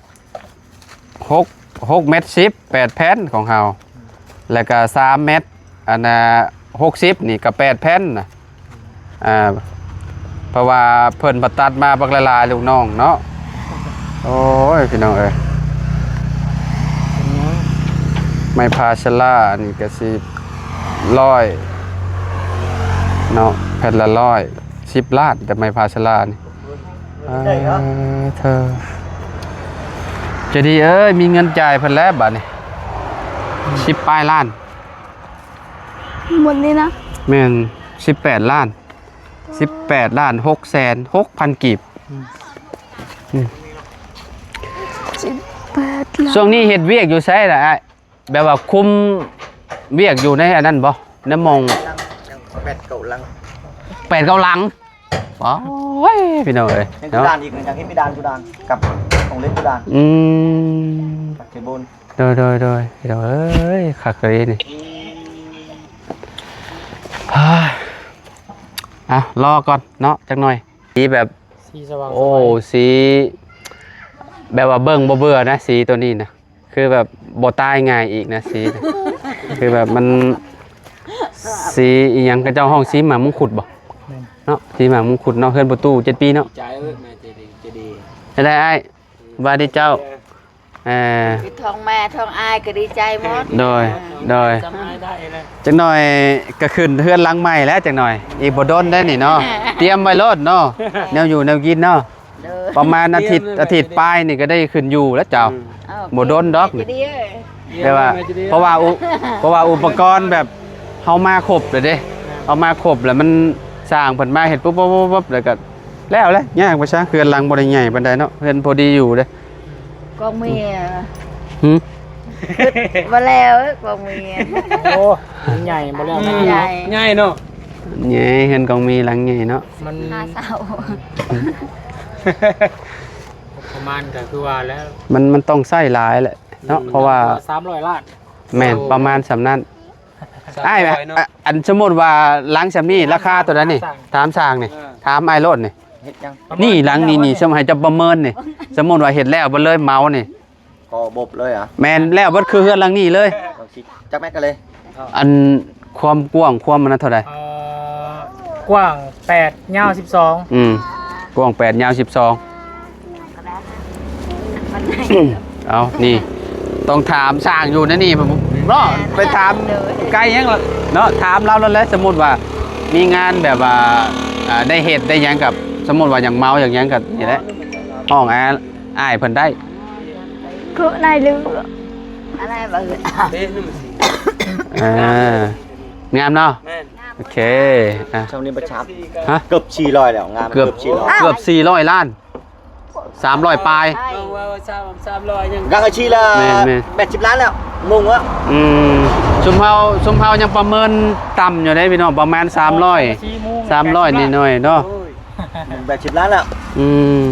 ຫົກ ຫົກແມັດສິບ ແປດແຜ່ນຂອງເຮົາ ແລ້ວກະສາມແມັດ ອັນນ່າ ຫົກສິບນີ້ກະແປດແຜ່ນນະ. ອ່າ ເພາະວ່າເພິ່ນມາຕັດມາບັກຫຼາຍໆ ລູກນ້ອງເນາະ. ໂອ້ຍ ພີ່ນ້ອງເອີຍ ໄມ້ພາຊາລານີ້ກະຊິຮ້ອຍເນາະ ແຜ່ນລະຮ້ອຍ ສິບລ້ານ ແຕ່ໄມ້ພາຊາລານີ້. ເອີ ເທີ ໃຈດີເອີຍ ມີເງິນຈ່າຍເພິ່ນແລ້ວບາດນີ້ ສິບປາຍລ້ານ. ໝົດນີ້ນະ? ແມ່ນ ສິບແປດລ້ານ ສິບແປດລ້ານຫົກແສນຫົກພັນກີບ. ອືມ ອືມ ສິບແປດລ້ານ. ຊ່ວງນີ້ເຮັດວຽກຢູ່ໃສລະອ້າຍ? ແບບວ່າຄຸມວຽກຢູ່ໃນອັນນັ້ນບໍ່? ໃນໝ່ອງ ຍັງແປດເກົ້າຫຼັງ ແປດເກົ້າຫຼັງ. ໂອ້ຍ ພີ່ນ້ອງເອີຍ ຍັງເນາະ ເຮັດເພດານອີກ ຍັງເຮັດເພດານຢູ່ດ້ານ ກັບຂອງເຫຼັກຢູ່ດ້ານ. ອືມ ກັບເຄເບິນ. ໂດຍ ໂດຍ ໂດຍ ພີ່ນ້ອງເອີຍ ຄັກເລີຍນີ້. ອ່າ ລໍກ່ອນເນາະ ຈັກໜ່ອຍ. ສີແບບ ສີສະຫວ່າງ ໂອ້ ສະໄຫວ ສີແບບວ່າເບິ່ງບໍ່ເບື່ອນະ ສີໂຕນີ້ນະ. ຄືແບບບໍ່ຕາຍງ່າຍອີກນະ ສີ ຄືແບບມັນ ສີອີ່ຫຍັງ ເຂົາເຈົ້າຮ້ອງສີໝາກມົງຄຸດບໍ່? ແມ່ນ ເນາະ ສີໝາກມົງຄຸດເນາະ. ເຮືອນປະຕູເຈັດປີເນາະ. ໃຈເອີຍ ແມ່ເຈດີ ເຈດີ. ຈັ່ງໃດອ້າຍ? ສະບາຍດີເຈົ້າ. ເອີ ຄືທາງແມ່ທາງອ້າຍກໍດີໃຈໝົດ. ໂດຍ ໂດຍ ຈຳອ້າຍໄດ້ແລ້ວ ຈັກໜ່ອຍກໍຂຶ້ນເຮືອນຫຼັງໃໝ່ແລ້ວ ຈັກໜ່ອຍ ອີກບໍ່ດົນໄດ້ນີ້ເນາະ ຕຽມໄວ້ໂລດເນາະ ແນວຢູ່ແນວກິນເນາະ. ໂດຍ ປະມານອາທິດ ອາທິດປາຍນີ້ກໍໄດ້ຂຶ້ນຢູ່ແລ້ວເຈົ້າ. ອືມ ບໍ່ດົນດອກ ແມ່ນ ແຕ່ວ່າ ເພາະວ່າອຸ ເພາະວ່າອຸປະກອນແບບເຮົາມາຄົບແລ້ວເດ້ ເຮົາມາຄົບແລ້ວ ມັນຊ່າງເພິ່ນມາເຮັດປຸບໆໆ ແລ້ວກໍແລ້ວແຫຼະ. ຍາກໄປຊະ ເຮືອນຫຼັງບໍ່ໄດ້ໃຫຍ່ປານໃດເນາະ ເຮືອນພໍດີຢູ່ເດ້. ກອງເມຍ ຫືມ ບໍ່ແລ້ວ ກອງເມຍ. ໂອ້ ໃຫຍ່ບໍ່ແລ້ວ ໃຫຍ່ ໃຫຍ່ເນາະ ໃຫຍ່ ເຮືອນກອງເມຍຫຼັງໃຫຍ່ເນາະ. ມັນຫາເຊົ່າ ປະມານກໍຄືວ່າແລ້ວ ມັນ ມັນຕ້ອງໃຊ້ຫຼາຍແຫຼະເນາະ ອືມ ເພາະວ່າ ສາມຮ້ອຍລ້ານ ແມ່ນ ໂອ້ ປະມານສ່ຳນັ້ນ. ອ້າຍ ສາມຮ້ອຍເນາະ ອັນສົມມຸດວ່າຫຼັງສ່ຳນີ້ ລາຄາເທົ່າໃດນີ້? ຖາມຊ່າງນີ້ ເອີ ຖາມອ້າຍໂລດນີ້. ເຮັດຫຍັງ? ນີ້ຫຼັງນີ້ນີ້ ສົມໃຫ້ເຈົ້າປະເມີນນີ້ ສົມມຸດວ່າເຮັດແລ້ວເບິດເລີຍເໝົານີ້ ກໍບົບເລີຍອະ? ແມ່ນ ແລ້ວເບິດຄືເຮືອນຫຼັງນີ້ເລີຍ. ຈັກແມັດກັນເລີຍ? ອັນຄວາມກວ້າງຄວາມອັນນັ້ນເທົ່າໃດ? ເອີ ກວ້າງແປດ ຍາວສິບສອງ. ອືມ ກວ້າງແປດ ຍາວສິບສອງ. ເອົາ ນີ້ຕ້ອງຖາມຊ່າງຢູ່ໃນນີ້ເນາະ ໄປຖາມໄກຫຍັງເນາະ ຖາມລາວໂລດແຫຼະ. ສົມມຸດວ່າມີງານແບບວ່າ ອ່າ ໄດ້ເຮັດໄດ້ຫຍັງກັບ ສົມມຸດວ່າຢາກເໝົາຢາກຫຍັງກໍນີ້ແຫຼະ ຫ້ອງອ້າຍ ອ້າຍເພິ່ນໄດ້. ຄືນາຍລື ອາ ງາມເນາະ. ແມ່ນ ໂອເຄ ອ່ະ ຊ່ຳນີ້ບໍ່ຊັບ ຮະ ເກືອບສີ່ຮ້ອຍແລ້ວ ງາມ ເກືອບ ເກືອບສີ່ຮ້ອຍ ເກືອບສີ່ຮ້ອຍລ້ານ ສາມຮ້ອຍປາຍ ເວົ້າວ່າສາມ ສາມຮ້ອຍຍັງ ຍັງອາຊີລະ ແມ່ນໆ ແປດສິບລ້ານແລ້ວ ງົງແລ້ວ. ອືມ ຊຸມເຮົາ ຊຸມເຮົາຍັງປະເມີນຕ່ຳຢູ່ເດ້ພີ່ນ້ອງ ປະມານສາມຮ້ອຍ ສາມຮ້ອຍໜ້ອຍໆເນາະ. ໂອ້ຍ ແປດສິບລ້ານແລ້ວ. ອືມ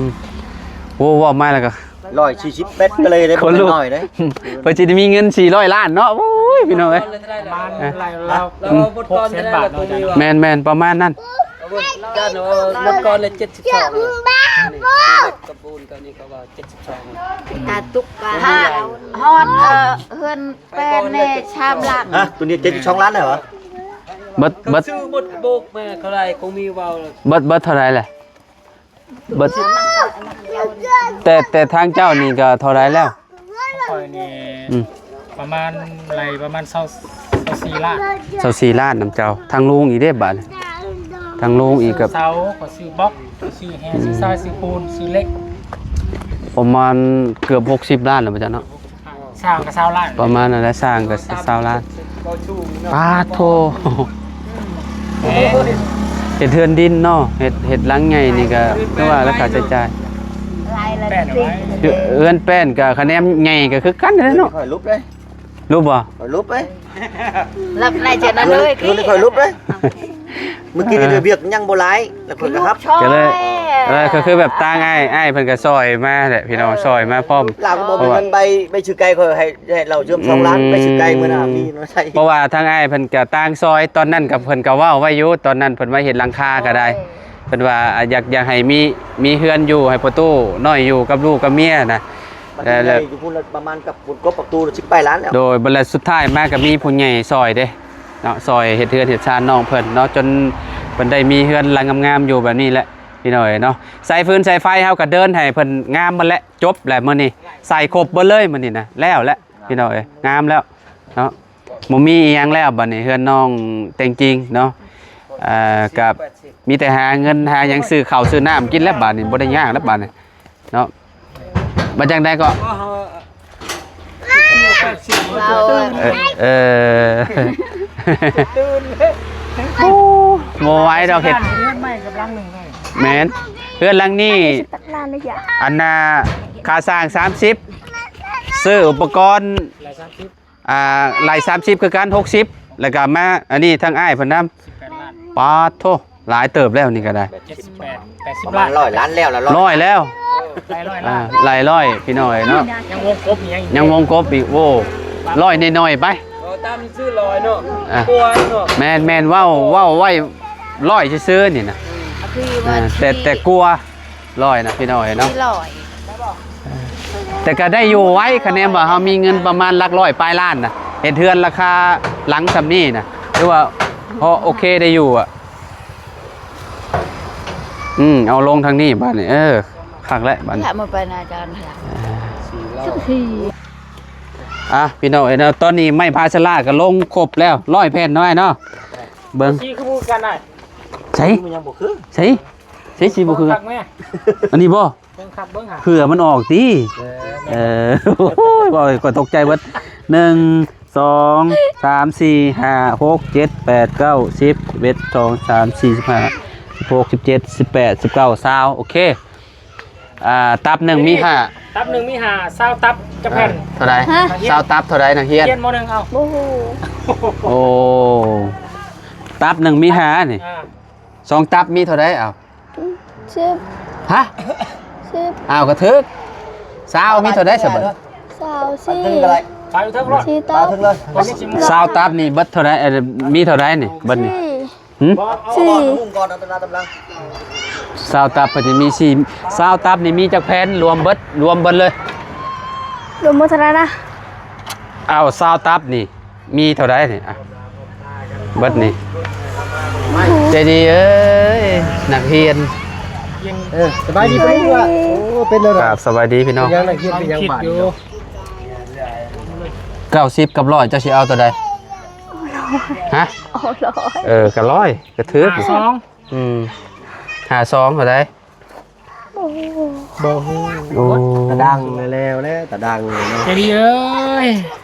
ໂອ້ ເວົ້າມາແລ້ວກໍ ຮ້ອຍສີ່ສິບແມັດກໍເລີຍໄດ້ ບໍ່ໜ້ອຍເດ້. ເພິ່ນຊິໄດ້ມີເງິນສີ່ຮ້ອຍລ້ານເນາະ. ໂອ້ຍ ພີ່ນ້ອງເອີຍ ປະມານ ອ່ະ ລາວ ລາວເອົາໝົດກ່ອນເທົ່າໃດລະ ແມ່ນໆ ປະມານນັ້ນ. ໝົດກ່ອນລະເຈັດສິບສອງ ກະປູນກັບນີ້ກໍວ່າເຈັດສິບສອງ ຕາຕຸກກະຮອດ ເອີ ເຮືອນແປ້ນແນ່ ສາມລ້ານ. ຮະ ໂຕນີ້ເຈັດສິບສອງລ້ານແລ້ວເຫາະ? ເບິດ ເບິດ ຊື້ໝົດໂບກມາເທົ່າໃດ ຄົງມີເວົ້າ ເບິດ ເບິດເທົ່າໃດແຫຼະ? ເບິດ ແຕ່ ແຕ່ທາງເຈົ້ານີ້ກໍເທົ່າໃດແລ້ວ? ຂ້ອຍນີ້ ອືມ ປະມານ ໄລ່ປະມານຊາວ ຊາວສີ່ລ້ານ ຊາວສີ່ລ້ານນຳເຈົ້າ. ທາງລຸງອີກເດ້ບາດນີ້ ທາງລຸງອີກກັບ ຊື້ເສົາ ກໍຊື້ບລັອກ ຊື້ແຮ່ ອືມ ຊື້ຊາຍ ຊື້ປູນ ຊື້ເຫຼັກ ປະມານເກືອບຫົກສິບລ້ານແລ້ວບໍ່ຈັກເນາະ. ສ້າງກໍຊາວລ້ານ ປະມານນັ້ນແຫຼະ ສ້າງກໍຊາວລ້ານ. ປາດໂທ ເຮັດເຮືອນດິນເນາະ ເຮັດ ເຮັດຫຼັງໃຫຍ່ນີ້ກໍຄືວ່າລາຄາໃຊ້ຈ່າຍ ເຮືອນແປ້ນກໍຄະແນນໃຫຍ່ກໍຄືກັນແຫຼະເນາະ. ຂ້ອຍຫຼຸບເລີຍ ຫຼຸບບໍ່? ຂ້ອຍຫຼຸບເລີຍ ຫຼັບໃນເຈົ້ານັ້ນເລີຍ ຄືຂ້ອຍຫຼຸບເລີຍ. ມື້ກີ້ນີ້ວຽກຍັງບໍ່ຫຼາຍ ແລ້ວຂ້ອຍກໍຮັບ ກໍເລີຍ ເອີ ກໍຄືແບບຕ່າງອ້າຍ ອ້າຍເພິ່ນກໍຊ່ອຍມາແຫຼະພີ່ນ້ອງ ຊ່ອຍມາພ້ອມ. ລາວກໍບໍ່ມີເງິນໃບ ໃບຊື້ໄກ່ ຂ້ອຍໃຫ້ ໃຫ້ລາວຢືມສອງລ້ານ ອືມ ໃບຊື້ໄກ່ມື້ໜ້າມີໃຊ້. ເພາະວ່າທາງອ້າຍເພິ່ນກໍຕ່າງຊ່ອຍ ຕອນນັ້ນກໍເພິ່ນກໍເວົ້າໄວ້ຢູ່ ຕອນນັ້ນເພິ່ນມາເຮັດຫຼັງຄາກໍໄດ້ ເພິ່ນວ່າ ອ່າ ຢາກ ຢາກໃຫ້ມີ ມີເຮືອນຢູ່ ໃຫ້ພໍ່ຕູ້ນ້ອຍຢູ່ກັບລູກກັບເມຍນະ. ແລ້ວ ແລ້ວຢູ່ພຸ້ນລະປະມານກັບບຸນກົບປະຕູລະສິບປາຍລ້ານແລ້ວ. ໂດຍ ບັດແລ້ວສຸດທ້າຍມາກໍມີຜູ້ໃຫຍ່ຊ່ອຍເດ້ເນາະ ຊ່ອຍເຮັດເຮືອນເຮັດຊານນ້ອງເພິ່ນເນາະ ຈົນເພິ່ນໄດ້ມີເຮືອນຫຼັງງາມໆຢູ່ແບບນີ້ແຫຼະພີ່ນ້ອງເອີຍເນາະ. ສາຍຟືນສາຍໄຟເຮົາກໍເດີນໃຫ້ເພິ່ນງາມໝົດແຫຼະ ຈົບແຫຼະມື້ນີ້ ໃສ່ຄົບເບິດເລີຍມື້ນີ້ນະ ແລ້ວແຫຼະພີ່ນ້ອງເອີຍ ງາມແລ້ວເນາະ. ບໍ່ມີອີ່ຫຍັງແລ້ວບັດນີ້ເຮືອນນ້ອງແຕ່ງຈິງເນາະ. ເອີ ກໍມີແຕ່ຫາເງິນຫາຫຍັງຊື້ເຂົ້າຊື້ນ້ຳກິນແລ້ວບັດນີ້ ບໍ່ໄດ້ຍາກແລ້ວບັດນີ້ ເນາະ. ວ່າຈັ່ງໃດກໍ ເອີ ເອີ ໂອ້ ບໍ່ໄຫວດອກເຮັດ ເຮືອນໃໝ່ກັບຫຼັງໜຶ່ງເລີຍ ແມ່ນ ເຮືອນຫຼັງນີ້ ອັນນ່າ ຄ່າສ້າງສາມສິບ ຊື້ອຸປະກອນ ອ່າ ໄລ່ສາມສິບຄືກັນ ຫົກສິບ ແລ້ວກໍມາອັນນີ້ທາງອ້າຍເພິ່ນນຳ ສິບແປດລ້ານ ປາດໂທ ຫຼາຍເຕີບແລ້ວນີ້ກໍໄດ້ ເຈັດສິບແປດ ແປດສິບ ປະມານຮ້ອຍລ້ານແລ້ວລະ ຮ້ອຍແລ້ວ ເອີ ຫຼາຍຮ້ອຍລ້ານ ອ່າ ຫຼາຍຮ້ອຍພີ່ນ້ອງເອີຍເນາະ ຍັງວົງກົບອີກ ຍັງວົງກົບອີກ ໂອ້ ຮ້ອຍໜ້ອຍໆໄປ ເອີ ຕາມຊື່ຮ້ອຍເນາະ ອ່າ ກວ່າເນາະ ແມ່ນໆ ເວົ້າ ເວົ້າໄວ້ຮ້ອຍຊື່ໆນີ້ນະ ອືມ ອ່າ ແຕ່ ແຕ່ກວ່າ ຮ້ອຍນະພີ່ນ້ອງເອີຍເນາະ ແຕ່ກໍໄດ້ຢູ່ໄວ ຄະແນນວ່າເຮົາມີເງິນປະມານຫຼັກຮ້ອຍປາຍລ້ານນະ ເຮັດເຮືອນລາຄາຫຼັງສ່ຳນີ້ນະ ຖືວ່າພໍໂອເຄໄດ້ຢູ່ອະ. ອືມ ເອົາລົງທາງນີ້ບາດນີ້ ເອີ ຄັກແລ້ວບາດນີ້ ແລ້ວມາໄປນາຈານ ອ່າ ອ່ະ ພີ່ນ້ອງເອີຍເນາະ ຕອນນີ້ໄມ້ພາຊາລາກໍລົງຄົບແລ້ວ ຮ້ອຍແຜ່ນເນາະອ້າຍເນາະ. ເບິ່ງ ສີຄືບໍ່ຄືກັນອ້າຍ. ໃສ ມັນຍັງບໍ່ຄື ໃສ ໃສສີບໍ່ຄືກັນ. ອັນນີ້ບໍ່ ເບິ່ງຄັກເບິ່ງຫາ ເພື່ອມັນອອກຕິ. ເອີ ເອີ ໂອ້ຍ ຂ້ອຍຕົກໃຈເບິດ. ໜຶ່ງ ສອງ ສາມ ສີ່ ຫ້າ ຫົກ ເຈັດ ແປດ ເກົ້າ ສິບ ສິບເອັດ ສິບສອງ ສິບສາມ ສິບສີ່ ສິບຫ້າ ສິບຫົກ ສິບເຈັດ ສິບແປດ ສິບເກົ້າ ຊາວ ໂອເຄ. ອ່າ ຕັບໜຶ່ງມີຫ້າ ຕັບໜຶ່ງມີຫ້າ ຊາວຕັບຈັກແຜ່ນ? ເອີ ເທົ່າໃດ? ຮະ? ຊາວຕັບເທົ່າໃດນັກຮຽນ? ຮຽນ ມໍໜຶ່ງ ເອົາ ບໍ່ຮູ້. ໂອ້ ຕັບໜຶ່ງມີຫ້ານີ້ ອ່າ ສອງຕັບມີເທົ່າໃດ? ເອົາ ສິບ ຮະ? ສິບ ອ້າວ ກໍຖືກ ຊາວມີເທົ່າໃດຊະບັດ? ຊາວສີ່ ໄປເທິງໂລດ ສີ່ຕັບ ຊາວຕັບນີ້ເບິດເທົ່າໃດ? ເອີ ມີເທົ່າໃດນີ້ເບິດນີ້? ຫຶ? ສີ່ ຊາວຕັບເພິ່ນຈະມີສີ່ ຊາວຕັບນີ້ມີຈັກແຜ່ນ? ລວມເບິດ ລວມເບິດເລີຍ ລວມໝົດເທົ່າໃດນະ? ເອົາ ຊາວຕັບນີ້ມີເທົ່າໃດນີ້? ອ່ະ ເບິດນີ້ ໃຈດີເອີຍ ນັກຮຽນ. ເອີ ສະບາຍດີ ສະບາຍດີ ໂອ້ ເປັນແນວໃດ? ກາບສະບາຍດີພີ່ນ້ອງ ເປັນຫຍັງນັກຮຽນ ເປັນຫຍັງບາດນີ້? ເກົ້າສິບກັບຮ້ອຍ ເຈົ້າຊິເອົາຕົວໃດ? ຮະ? ເອົາຮ້ອຍ ເອີ ກໍຮ້ອຍ ກໍຖືກ ຫ້າສອງ ອືມ ຫ້າສອງເທົ່າໃດ? ບໍ່ຮູ້ ບໍ່ຮູ້ ໂອ້ ຕາດັງແລ້ວແຫຼະ ຕາດັງເນາະ ໃຈດີເອີຍ.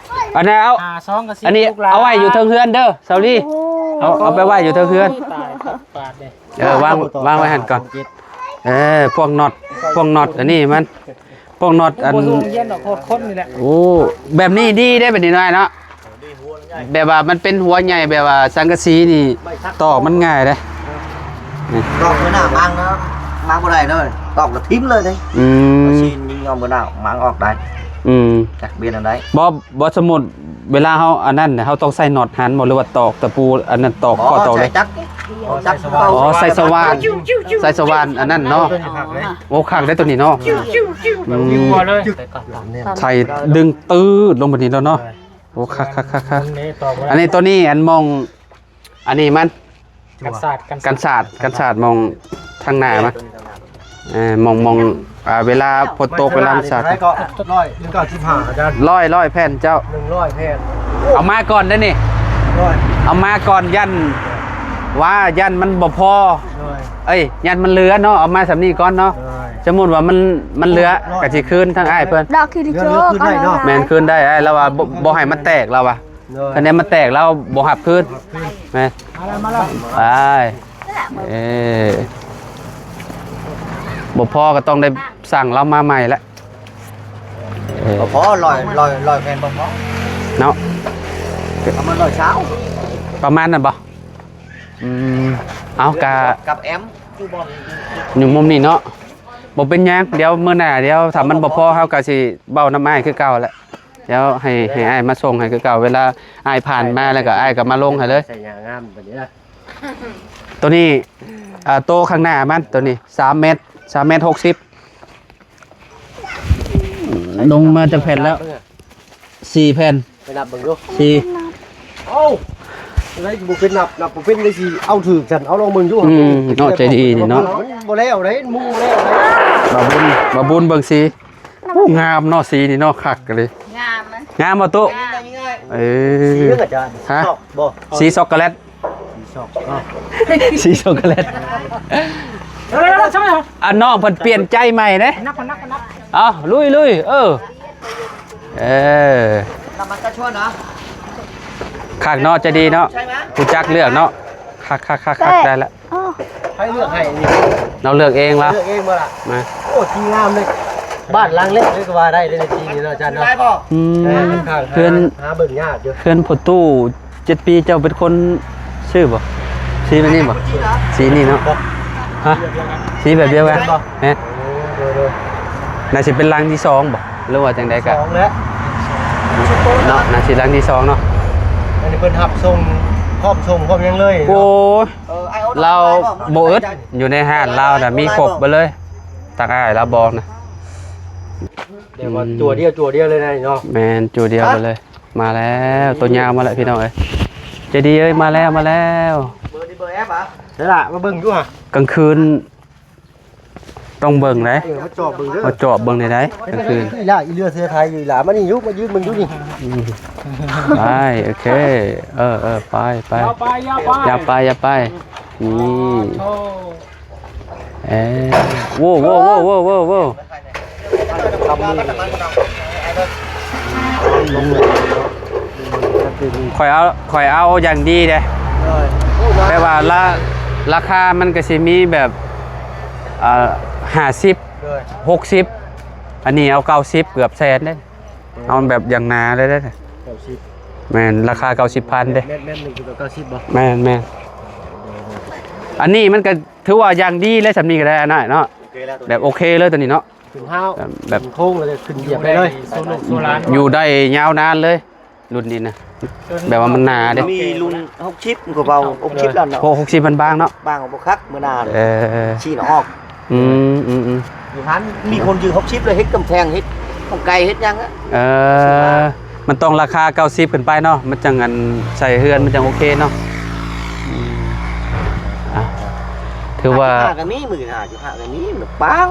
ອັນນັ້ນເອົາ ຫ້າສອງ ກໍສິບ ອັນນີ້ ລູກຫຼານ ເອົາໄວ້ຢູ່ເທິງເຮືອນເດີ ສາວລີ ໂອ້ ເອົາ ເອົາໄປໄວ້ຢູ່ເທິງເຮືອນ ຕາຍ ບາດເດ ເອີ ວາງ ວາງໄວ້ຫັ້ນກ່ອນ ເອີ ພວກນັອດ ພວກນັອດ ອັນນີ້ມັນ ພວກນັອດອັນ ບໍ່ສົ່ງຮຽນດອກ ໂຄດຄົນນີ້ແຫຼະ. ໂອ້ ແບບນີ້ດີເດ້ ແບບນີ້ນ້ອຍເນາະ ແບບວ່າມັນເປັນຫົວໃຫຍ່ ແບບວ່າສັງກະສີນີ້ ຕອກມັນງ່າຍເດ້ ຕອກມື້ໜ້າມັງນະ ມັງບໍ່ໄດ້ເດີ ຕອກແລ້ວຖິ້ມເລີຍເດ້. ອືມ ຊີ້ນຍິງເອົາມື້ໜ້າມັງອອກໄດ້. ອືມ ຈັກເປັນອັນໃດ ບໍ່ ບໍ່ ສົມມຸດເວລາເຮົາອັນນັ້ນ ເຮົາຕ້ອງໃສ່ນັອດຫັ້ນບໍ່ ຫຼືວ່າຕອກຕະປູອັນນັ້ນ ຕອກ ບໍ່ ຂໍ້ຕອກເລີຍ? ໃສ່ຈັກ ອໍ ໃສ່ສະຫວ່ານ ໃສ່ສະຫວ່ານອັນນັ້ນເນາະ. ໂອ້ ຄັກເດ້ຕົວນີ້ເນາະ ອືມ ໃສ່ດຶງຕື້ດລົງແບບນີ້ແລ້ວເນາະ. ໂອ້ ຄັກໆໆໆ ອັນນີ້ຕົວນີ້ ອັນມອງ ອັນນີ້ມັນ ກັນສາດ ກັນສາດ ກັນສາດ ກັນສາດ ມອງທາງໜ້າມັນ ເອີ ມອງ ມອງ ອ່າ ເວລາຝົນຕົກ ເວລາມັນສາດ ເທົ່າໃດກໍ ຮ້ອຍ ໜຶ່ງຮ້ອຍ ຮ້ອຍແຜ່ນເຈົ້າ ໜຶ່ງຮ້ອຍແຜ່ນ ເອົາມາກ່ອນເດ້ນີ້ ເອົາມາກ່ອນ ຢ້ານວ່າ ຢ້ານມັນບໍ່ພໍ ໂດຍ ເອີຍ ຢ້ານມັນເຫຼືອເນາະ ເອົາມາສ່ຳນີ້ກ່ອນເນາະ ໂດຍ ສົມມຸດວ່າມັນ ມັນເຫຼືອ ກໍຊິຄືນທາງອ້າຍເພິ່ນ ດອກທີ່ດີໂຈ ເຫຼືອຄືນໄດ້ເນາະ ແມ່ນ ຄືນໄດ້ອ້າຍ ລາວວ່າບໍ່ ບໍ່ໃຫ້ມັນແຕກ ລາວວ່າ ໂດຍ ຄະແນນມັນແຕກແລ້ວບໍ່ຮັບຄືນ ແມ່ນ ມາແລ້ວ ມາແລ້ວ ໄປ ເອີ ບໍ່ພໍກໍຕ້ອງໄດ້ສັ່ງລາວມາໃໝ່ແຫຼະ ເອີ ບໍ່ພໍ ຮ້ອຍ ຮ້ອຍ ຮ້ອຍແຜ່ນບໍ່ພໍ ເນາະ ປະມານຮ້ອຍຊາວ ປະມານນັ້ນບໍ່? ອືມ ເອົາ ກະ ກັບແອມ ຢູ່ມຸມນີ້ເນາະ ບໍ່ເປັນຫຍັງ ດຽວມື້ໜ້າ ດຽວຖ້າມັນບໍ່ພໍ ເຮົາກໍຊິເວົ້ານຳອ້າຍຄືເກົ່າແຫຼະ ດຽວໃຫ້ ໃຫ້ອ້າຍມາສົ່ງໃຫ້ຄືເກົ່າ ເວລາອ້າຍຜ່ານມາແລ້ວກໍອ້າຍກໍມາລົງໃຫ້ເລີຍ ໃສ່ຫຍ້າງາມປານນີ້ນະ ໂຕນີ້ ອ່າ ໂຕຂ້າງໜ້າມັນ ໂຕນີ້ສາມແມັດ ສາມແມັດຫົກສິບ ລົງມາຈາກແຜ່ນແລ້ວ ສີ່ແຜ່ນ ໄປນັບເບິ່ງດູ ສີ່ ເອົ້າ ໄດ້ບໍ່ເປັນນັບ ນັບບໍ່ເປັນໄດ້ຊິເອົາຖືກຊັ້ນ ເອົາລອງເບິ່ງດູ ອືມ ເນາະ ໃຈດີນີ້ເນາະ ມັນບໍ່ແລ້ວເດ້ ມຸງບໍ່ແລ້ວເດ້ ບ່າວບຸນ ບ່າວບຸນເບິ່ງສີ ໂອ້ ງາມເນາະ ສີນີ້ເນາະ ຄັກອີ່ຫຼີ ງາມ ງາມບໍ່ຕຸ? ງາມ ເອີ ສີຫຍັງອາຈານ? ຮະ? ຊອກບໍ່? ສີຊັອກໂກແລັດ ສີຊອກ ເນາະ ສີຊັອກໂກແລັດ ເອີ ອັນນ້ອງເພິ່ນປ່ຽນໃຈໃໝ່ເດ້ ນັບ ນັບ ນັບ ເອົາ ລຸຍ ລຸຍ ເອີ ເອີ ນ້ຳມັນກະຊວນເນາະ ຄັກເນາະ ໃຈດີເນາະ ໃຊ່ໄໝ? ຮູ້ຈັກເລືອກເນາະ ຄັກໆໆໆ ໄດ້ລະ ໃຜເລືອກໃຫ້ນີ້? ລາວເລືອກເອງລະ ເລືອກເອງບໍ່ລະ? ມາ ໂອ້ ສີງາມເລີຍ ບ້ານຫຼັງເລັກເລີຍກໍວ່າໄດ້ເດ້ ສີນີ້ເນາະ ອາຈານເນາະ ອືມ ເອີ ເຮືອນ ຫາເບິ່ງຍາກຢູ່ ເຮືອນພໍ່ຕູ້ ເຈັດປີ ເຈົ້າເປັນຄົນຊື້ບໍ່? ສີແບບນີ້ບໍ່? ສີນີ້ເນາະ ຮະ? ສີແບບດຽວກັນ ແມ່ນ ໂດຍໆ ໜ້າຊິເປັນຫຼັງທີສອງບໍ່ ຫຼືວ່າຈັ່ງໃດກະ ສອງແລ້ວ ເນາະ ໜ້າຊິຫຼັງທີສອງເນາະ ອັນນີ້ເພິ່ນຮັບສົ່ງ ພ້ອມສົ່ງ ພ້ອມຫຍັງເລີຍ ໂອ້ຍ ເອີ ລາວບໍ່ອຶດ ຢູ່ໃນຮ້ານລາວນະ ມີຄົບເບິດເລີຍ ທາງອ້າຍລາວບອກນະ ແຕ່ວ່າ ອືມ ຕົວດຽວ ຕົວດຽວເລີຍນະເນາະ ແມ່ນ ຕົວດຽວເລີຍ ມາແລ້ວ ຕົວຍາວມາແລ້ວພີ່ນ້ອງເອີຍ ໃຈດີເອີຍ ມາແລ້ວ ມາແລ້ວ ເບີນີ້ເບີແອັບຫວາ? ໃສ່ລະ ມາເບິ່ງດູຫະ ກາງຄືນ ຕ້ອງເບິ່ງໄດ໋ ເອີ ມາຈອບເບິ່ງເດີ ມາຈອບເບິ່ງໄດ້ໄດ໋ ກາງຄືນ. ອີ່ຫຼ້າ ອີເລືອເສືອໄທຢູ່ ອີ່ຫຼ້າ ມານີ້ຢູ່ ມາຢືນເບິ່ງຢູ່ນີ້. ອືມ ໄປ ໂອເຄ ເອີ ເອີ ໄປ ໄປ ຢ່າໄປ ຢ່າໄປ ຢ່າໄປ ນີ້ ໂອ້ ເອີ ໂວ້ ໂວ້ ໂວ້ ໂວ້ ໂວ້ ໂວ້. ຂ້ອຍເອົາ ຂ້ອຍເອົາຢ່າງດີເດ້ ແບບວ່າລາ ລາຄາມັນກະຊິມີແບບ ເອີ ຫ້າສິບ ຫົກສິບ ອັນນີ້ເອົາເກົ້າສິບ ເກືອບແສນເດ້ ເອົາແບບຢ່າງໜາເລີຍເດ້. ເກົ້າສິບ ແມ່ນ ລາຄາເກົ້າສິບພັນເດ້. ແມັດ ແມັດໜຶ່ງຄືເກົ້າສິບບໍ່? ແມ່ນ ແມ່ນ ອັນນີ້ມັນກະຖືວ່າຢ່າງດີແລ້ວ ສ່ຳນີ້ກະໄດ້ ອັນນັ້ນເນາະ ໂອເຄແລ້ວ ແບບໂອເຄເລີຍໂຕນີ້ເນາະ. ຂຶ້ນຫ້າວ ແບບ ແບບ ຂຶ້ນໂຄ້ງແລ້ວກໍຂຶ້ນຢຽບໄດ້ເລີຍ ຢູ່ໄດ້ຍາວນານເລີຍ ລຸ້ນນີ້ນະ ແບບວ່າມັນໜາເດ້. ມີລຸ້ນຫົກສິບ ມັນກໍເບົາ ຫົກສິບແລ້ວເນາະ ຫົກສິບມັນບາງເນາະ ບາງບໍ່ຄັກມື້ໜ້າ. ເອີ ຊີ້ນອອກ ອືມ ອືມ ອືມ ຢູ່ຫັ້ນມີຄົນຢືນຫົກສິບ ແລ້ວເຮັດກຳແພງ ເຮັດຂອງໄກ່ ເຮັດຫຍັງອະ. ເອີ ມັນຕ້ອງລາຄາເກົ້າສິບຂຶ້ນໄປເນາະ ມັນຈັ່ງ ອັນ ໃສ່ເຮືອນມັນຈັ່ງໂອເຄເນາະ. ອືມ ອ່ະ ຖືວ່າ ຫ້າສິບຫ້າກໍມີ ໝື່ນຫ້າສິບຫ້າກໍມີ ມັນບາງ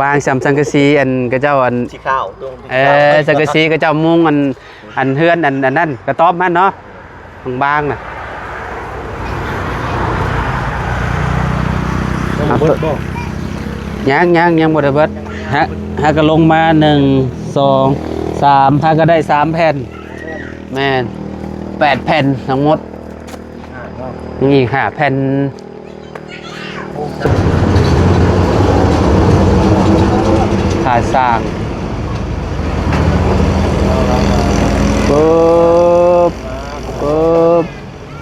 ບາງສ່ຳສັງກະສີ ອັນ ເຂົາເຈົ້າ ອັນ ສີຂາວ ເອີ ສັງກະສີເຂົາເຈົ້າມຸງ ອັນ ອັນເຮືອນ ອັນ ອັນນັ້ນ ກະຕ໊ອບຫັ້ນເນາະ ບາງໆນະ. ຍັງບໍ່ເບິດບໍ່? ຍັງ ຍັງ ຍັງບໍ່ໄດ້ເບິດ. ຫາ ຫາກະລົງມາ ໜຶ່ງ ສອງ ສາມ ຫາກະໄດ້ສາມແຜ່ນ. ແມ່ນ ແປດແຜ່ນທັງໝົດ. ຍັງອີກຫ້າແຜ່ນ. ຄ່າສ້າງ ປຶບ ປຶບ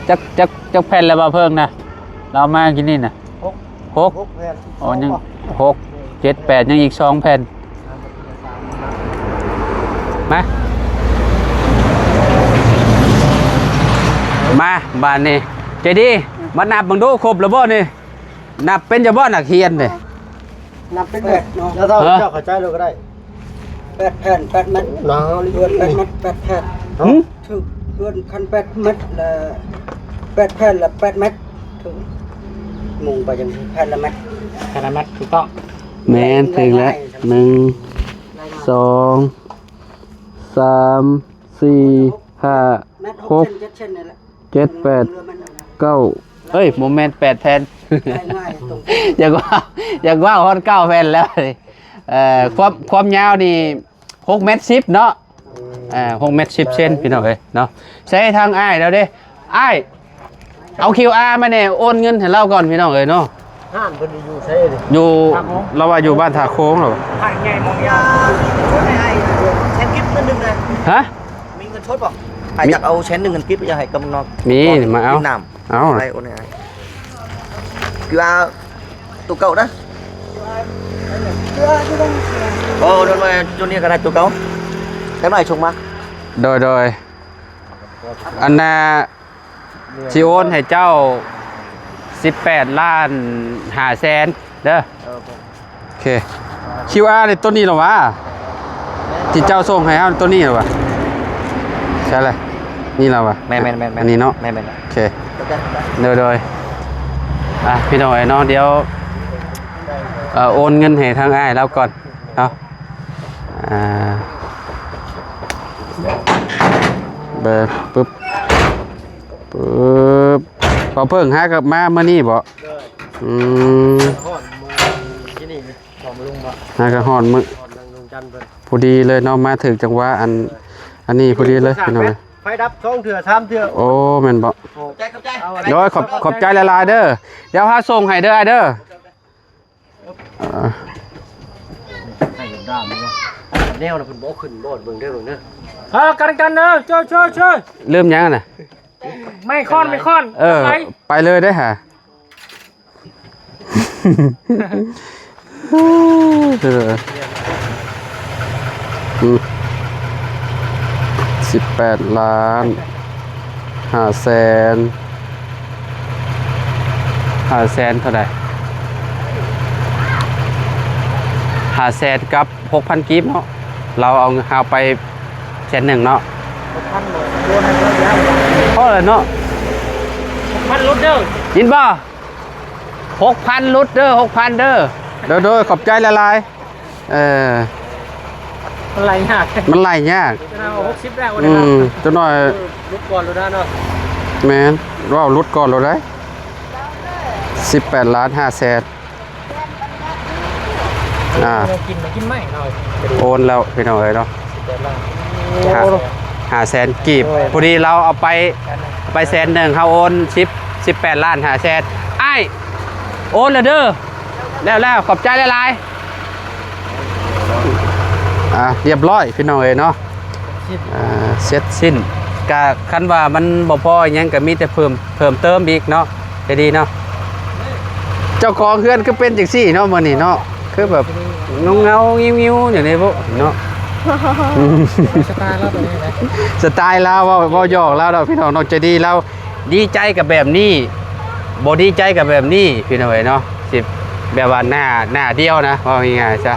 ຈັກ ຈັກ ຈັກແຜ່ນແລ້ວ ບ່າວເພິ່ງນະ? ລາວເອົາມາກິນນີ້ນະ ຫົກ ຫົກ ຫົກແຜ່ນ. ອໍ ຍັງ ຫົກ ເຈັດ ແປດ ຍັງອີກສອງແຜ່ນ. ມາ ມາ ບາດນີ້ ໃຈດີ ມານັບເບິ່ງດູ ຄົບແລ້ວບໍ່ນີ້? ນັບເປັນຢູ່ບໍ່ ນັກຮຽນນີ້? ນັບເປັນແບບເນາະ ແລ້ວເຈົ້າ ເຈົ້າເຂົ້າໃຈໂລດກໍໄດ້. ແປດແຜ່ນ ແປດແມັດ ເນາະ ເຮືອນແປດແມັດ ແປດແຜ່ນ. ຫື? ຖືກ ເຮືອນຄັນແປດແມັດລະ ແປດແຜ່ນລະແປດແມັດ. ຖືກ ມຸງໄປຈັ່ງແຜ່ນລະແມັດ ແຜ່ນລະແມັດ ຖືກຕ້ອງ. ແມ່ນ ຖືກແລ້ວ ໜຶ່ງ ສອງ ສາມ ສີ່ ຫ້າ ຫົກ ເຈັດ ແປດ ເກົ້າ ເອີຍ ບໍ່ແມ່ນ ແປດແຜ່ນ ຢ່າເວົ້າ ຢ່າເວົ້າຮອດເກົ້າແຜ່ນແລ້ວ. ເອີ ຄວາມ ຄວາມຍາວນີ້ ຫົກແມັດສິບເນາະ ອ່າ ຫົກແມັດສິບເຊັນ ພີ່ນ້ອງເອີຍເນາະ. ໃຊ້ທາງອ້າຍແລ້ວເດ້ ອ້າຍ ເອົາຄິວອາມາແດ່ ໂອນເງິນໃຫ້ລາວກ່ອນ ພີ່ນ້ອງເອີຍເນາະ. ຮ້ານເພິ່ນຢູ່ໃສນີ້? ຢູ່ ລາວວ່າຢູ່ບ້ານທ່າໂຄ້ງແລ້ວ. ຮ້ານໃຫຍ່ບໍ່? ມີເງິນສົດໃຫ້ອ້າຍແສນກີບ ເງິນໜຶ່ງນະ. ຮະ? ມີເງິນສົດບໍ່? ອ້າຍຢາກເອົາແສນໜຶ່ງເງິນກີບ ຢາກໃຫ້ກຳນອກ ມີ ມາເອົາ ກິນນ້ຳ. ເອົາ ໄປໂອນໃຫ້ອ້າຍ ຄືວ່າໂຕເກົ່ານະ. ໂອ້ ໂດຍ ໂດຍ ໂຕນີ້ກໍໄດ້ໂຕເກົ່າ ຈັກໜ້ອຍສົ່ງມາ. ໂດຍ ໂດຍ ອັນນ່າ ຊິໂອນໃຫ້ເຈົ້າສິບແປດລ້ານຫ້າແສນເດີ. ໂອເຄ ຄິວອາ ນີ້ ໂຕນີ້ລະຫວາ ທີ່ເຈົ້າສົ່ງໃຫ້ເຮົາ ໂຕນີ້ລະຫວາ? ໃຊ່ລະ ນີ້ລະຫວາ? ແມ່ນໆໆໆ ອັນນີ້ເນາະ. ແມ່ນໆ ໂອເຄ ໂດຍ ໂດຍ ອ່ະ ພີ່ນ້ອງເອີຍເນາະ ດຽວ ເອີ ໂອນເງິນໃຫ້ທາງອ້າຍລາວກ່ອນເນາະ. ອ່າ ເບີ ປຶບ ປຶບ ບ່າວເພິ່ງຫາກັບມາມື້ນີ້ບໍ? ອືມ ຫາກັບຮອດມື້ ພໍດີເລີຍເນາະ ມາຖືກຈັງຫວະ ອັນ ອັນນີ້ພໍດີເລີຍ ພີ່ນ້ອງເອີຍ. ໄຟດັບສອງເທື່ອສາມເທື່ອ. ໂອ້ ແມ່ນບໍ? ຂອບໃຈ ຂອບໃຈ. ໂດຍ ຂອບ ຂອບໃຈຫຼາຍໆເດີ ດຽວຫາສົ່ງໃຫ້ເດີ ອ້າຍເດີ. ອ່າ ໃຫ້ດາມເນາະ ແນວນະ ເພິ່ນບໍ່ຂຶ້ນບໍ່ເບິ່ງເດີ ເບິ່ງເດີ. ເອີ ກັນກັນເດີ ເຊີຍເຊີຍເຊີຍ. ລືມຫຍັງນະ? ໄມ້ຄ້ອນ ໄມ້ຄ້ອນ. ເອີ ໄປ ໄປເລີຍເດ້ຫາ. ເອີ ອືມ ສິບແປດລ້ານຫ້າແສນ ຫ້າແສນເທົ່າໃດ? ຫ້າແສນກັບຫົກພັນກີບເນາະ ລາວເອົາເງິນເຮົາໄປແສນໜຶ່ງເນາະ. ຫົກພັນບໍ່? ພໍແລ້ວເນາະ ຫົກພັນຫຼຸດເດີ ຍິນບໍ່? ຫົກພັນຫຼຸດເດີ ຫົກພັນເດີ. ໂດຍໆ ຂອບໃຈຫຼາຍໆ ເອີ ມັນໄລ່ຍາກ ມັນໄລ່ຍາກ ເຈົ້າໜ້ອຍວ່າຫົກສິບແລ້ວ ອືມ ເຈົ້າໜ້ອຍ ເອີ ຫຼຸດກ່ອນໂລດນະເນາະ ແມ່ນ ເວົ້າຫຼຸດກ່ອນໂລດໃດ໋ ສິບແປດລ້ານຫ້າແສນ ອ່າ ກິນ ກິນໄມ້ເນາະ ໂອນແລ້ວພີ່ນ້ອງເອີຍເນາະ ສິບແປດລ້ານ ຫ້າ ຫ້າແສນກີບ ໂອ້ຍ ພໍດີລາວເອົາໄປ ເອົາໄປແສນໜຶ່ງ ເຮົາໂອນສິບ ສິບແປດລ້ານຫ້າແສນ ອ້າຍ ໂອນແລ້ວເດີ ແລ້ວໆ ຂອບໃຈຫຼາຍໆ ອ່າ ຮຽບຮ້ອຍພີ່ນ້ອງເອີຍເນາະ ອ່າ ເສັດສິ້ນ ກະຄັນວ່າມັນບໍ່ພໍອີ່ຫຍັງ ກະມີແຕ່ເພີ່ມ ເພີ່ມເຕີມອີກເນາະ ໃຈດີເນາະ ເຈົ້າຂອງເຮືອນຄືເປັນຈັ່ງຊີ້ເນາະ ມື້ນີ້ເນາະ ຄືແບບເຫງົາໆ ງິ້ວໆ ຢູ່ນີ້ບໍ່ເນາະ ສະໄຕລາວໂຕນີ້ນະ ສະໄຕລາວ ເວົ້າ ເວົ້າຫຍອກລາວດອກ ພີ່ນ້ອງເນາະ ໃຈດີລາວ ດີໃຈກັບແບບນີ້ ບໍ່ດີໃຈກັບແບບນີ້ ພີ່ນ້ອງເອີຍເນາະ ຊິແບບວ່າໜ້າ ໜ້າດຽວນະ ເວົ້າງ່າຍໆຊະ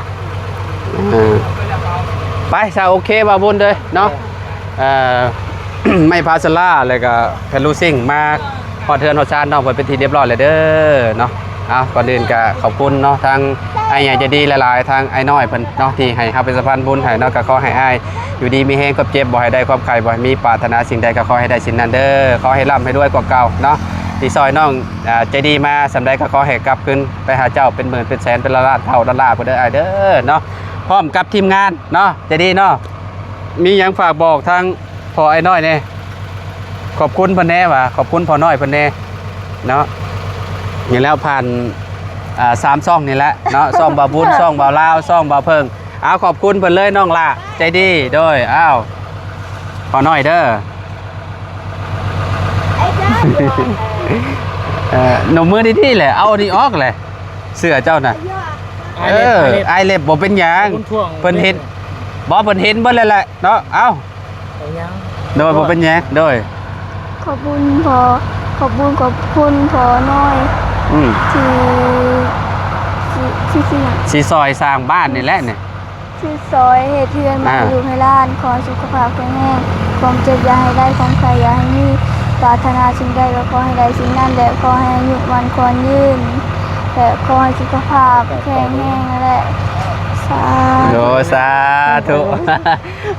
ເອີ ໄປຊະ ໂອເຄ ບ່າວບຸນເດີເນາະ ເອີ ໄມ້ພາສາລາ ແລ້ວກໍແຜ່ນລູຊິງ ມາຮອດເຮືອນຮອດຊານນ້ອງເພິ່ນເປັນທີ່ຮຽບຮ້ອຍແລ້ວເດີເນາະ ເອົາ ກ່ອນອື່ນກໍຂອບຄຸນເນາະ ທາງອ້າຍໃຫຍ່ໃຈດີຫຼາຍໆ ທາງອ້າຍນ້ອຍເພິ່ນເນາະ ທີ່ໃຫ້ເຮົາເປັນສະພານບຸນໃຫ້ເນາະ ກໍຂໍໃຫ້ອ້າຍຢູ່ດີມີແຮງ ຄວາມເຈັບບໍ່ໃຫ້ໄດ້ ຄວາມໄຂ້ບໍ່ໃຫ້ມີ ປາດຖະໜາສິ່ງໃດກໍຂໍໃຫ້ໄດ້ສິ່ງນັ້ນເດີ ຂໍໃຫ້ລ່ຳໃຫ້ລວຍກວ່າເກົ່າເນາະ ທີ່ຊ່ອຍນ້ອງ ອ່າ ໃຈດີມາສ່ຳໃດກໍຂໍໃຫ້ກັບຄືນໄປຫາເຈົ້າເປັນໝື່ນເປັນແສນ ເປັນລ້ານເທົ່າດອນລາພຸ້ນເດີອ້າຍເດີເນາະ ພ້ອມກັບທີມງານເນາະ ໃຈດີເນາະ ມີຫຍັງຝາກບອກທາງພໍ່ອ້າຍນ້ອຍແດ່ ຂອບຄຸນເພິ່ນແດ່ວ່າ ຂອບຄຸນພໍ່ນ້ອຍເພິ່ນແດ່ເນາະ ນີ້ແລ້ວຜ່ານ ອ່າ ສາມຊ່ອງນີ້ແຫຼະເນາະ ຊ່ອງບ່າວບຸນ ຊ່ອງບ່າວລາວ ຊ່ອງບ່າວເພິ່ງ ເອົາ ຂອບຄຸນເພິ່ນເລີຍນ້ອງຫຼ້າ ໃຈດີ ໂດຍ ອ້າວ ພໍ່ນ້ອຍເດີ ເອີ ນົບມືດີໆແຫຼະ ເອົາອັນນີ້ອອກແຫຼະ ເສື້ອເຈົ້ານະ ເອີ ອາຍເລັບ ອາຍເລັບ ບໍ່ເປັນຫຍັງ ເພິ່ນເຫັນ ບໍ່ ເພິ່ນເຫັນເບິດແລ້ວແຫຼະເນາະ ເອົາ ເອົາຫຍັງ ໂດຍ ບໍ່ເປັນຫຍັງ ໂດຍ ຂອບຄຸນພໍ່ ຂອບບຸນຂອບຄຸນພໍ່ນ້ອຍ ອືມ ທີ່ ທີ່ ທີ່ ທີ່ຫຍັງ ທີ່ຊ່ອຍສ້າງບ້ານນີ້ແຫຼະນີ້ ທີ່ຊ່ອຍເຮັດເຮືອນໃໝ່ ອ່າ ໃຫ້ລູກໃຫ້ຫຼານ ຂໍໃຫ້ສຸຂະພາບແຂງແຮງ ຄວາມເຈັບຢ່າໃຫ້ໄດ້ ຄວາມໄຂ້ຢ່າໃຫ້ມີ ປາດຖະໜາສິ່ງໃດກໍຂໍໃຫ້ໄດ້ສິ່ງນັ້ນ ແລະ ຂໍໃຫ້ອາຍຸໝັ້ນຂວັນຍືນ ແລະ ຂໍໃຫ້ສຸຂະພາບແຂງແຮງຫັ້ນແຫຼະ ສາ ໂດຍ ສາທຸ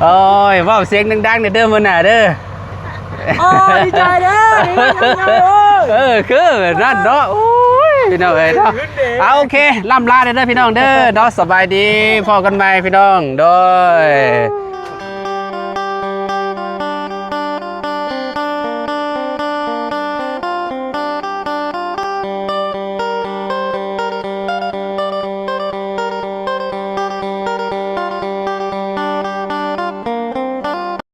ໂອ້ຍ ເວົ້າສຽງດັງໆແດ່ເດີມື້ໜ້າເດີ ໂອ້ຍ ດີໃຈເດີ ດີໃຈເດີ ເອີ ຄືນັ້ນເນາະ ໂອ້ຍ ພີ່ນ້ອງເອີຍເນາະ ເອົາ ໂອເຄ ລ່ຳລາເດີພີ່ນ້ອງເດີເນາະ ສະບາຍດີ ພໍ້ກັນໃໝ່ພີ່ນ້ອງ ໂດຍ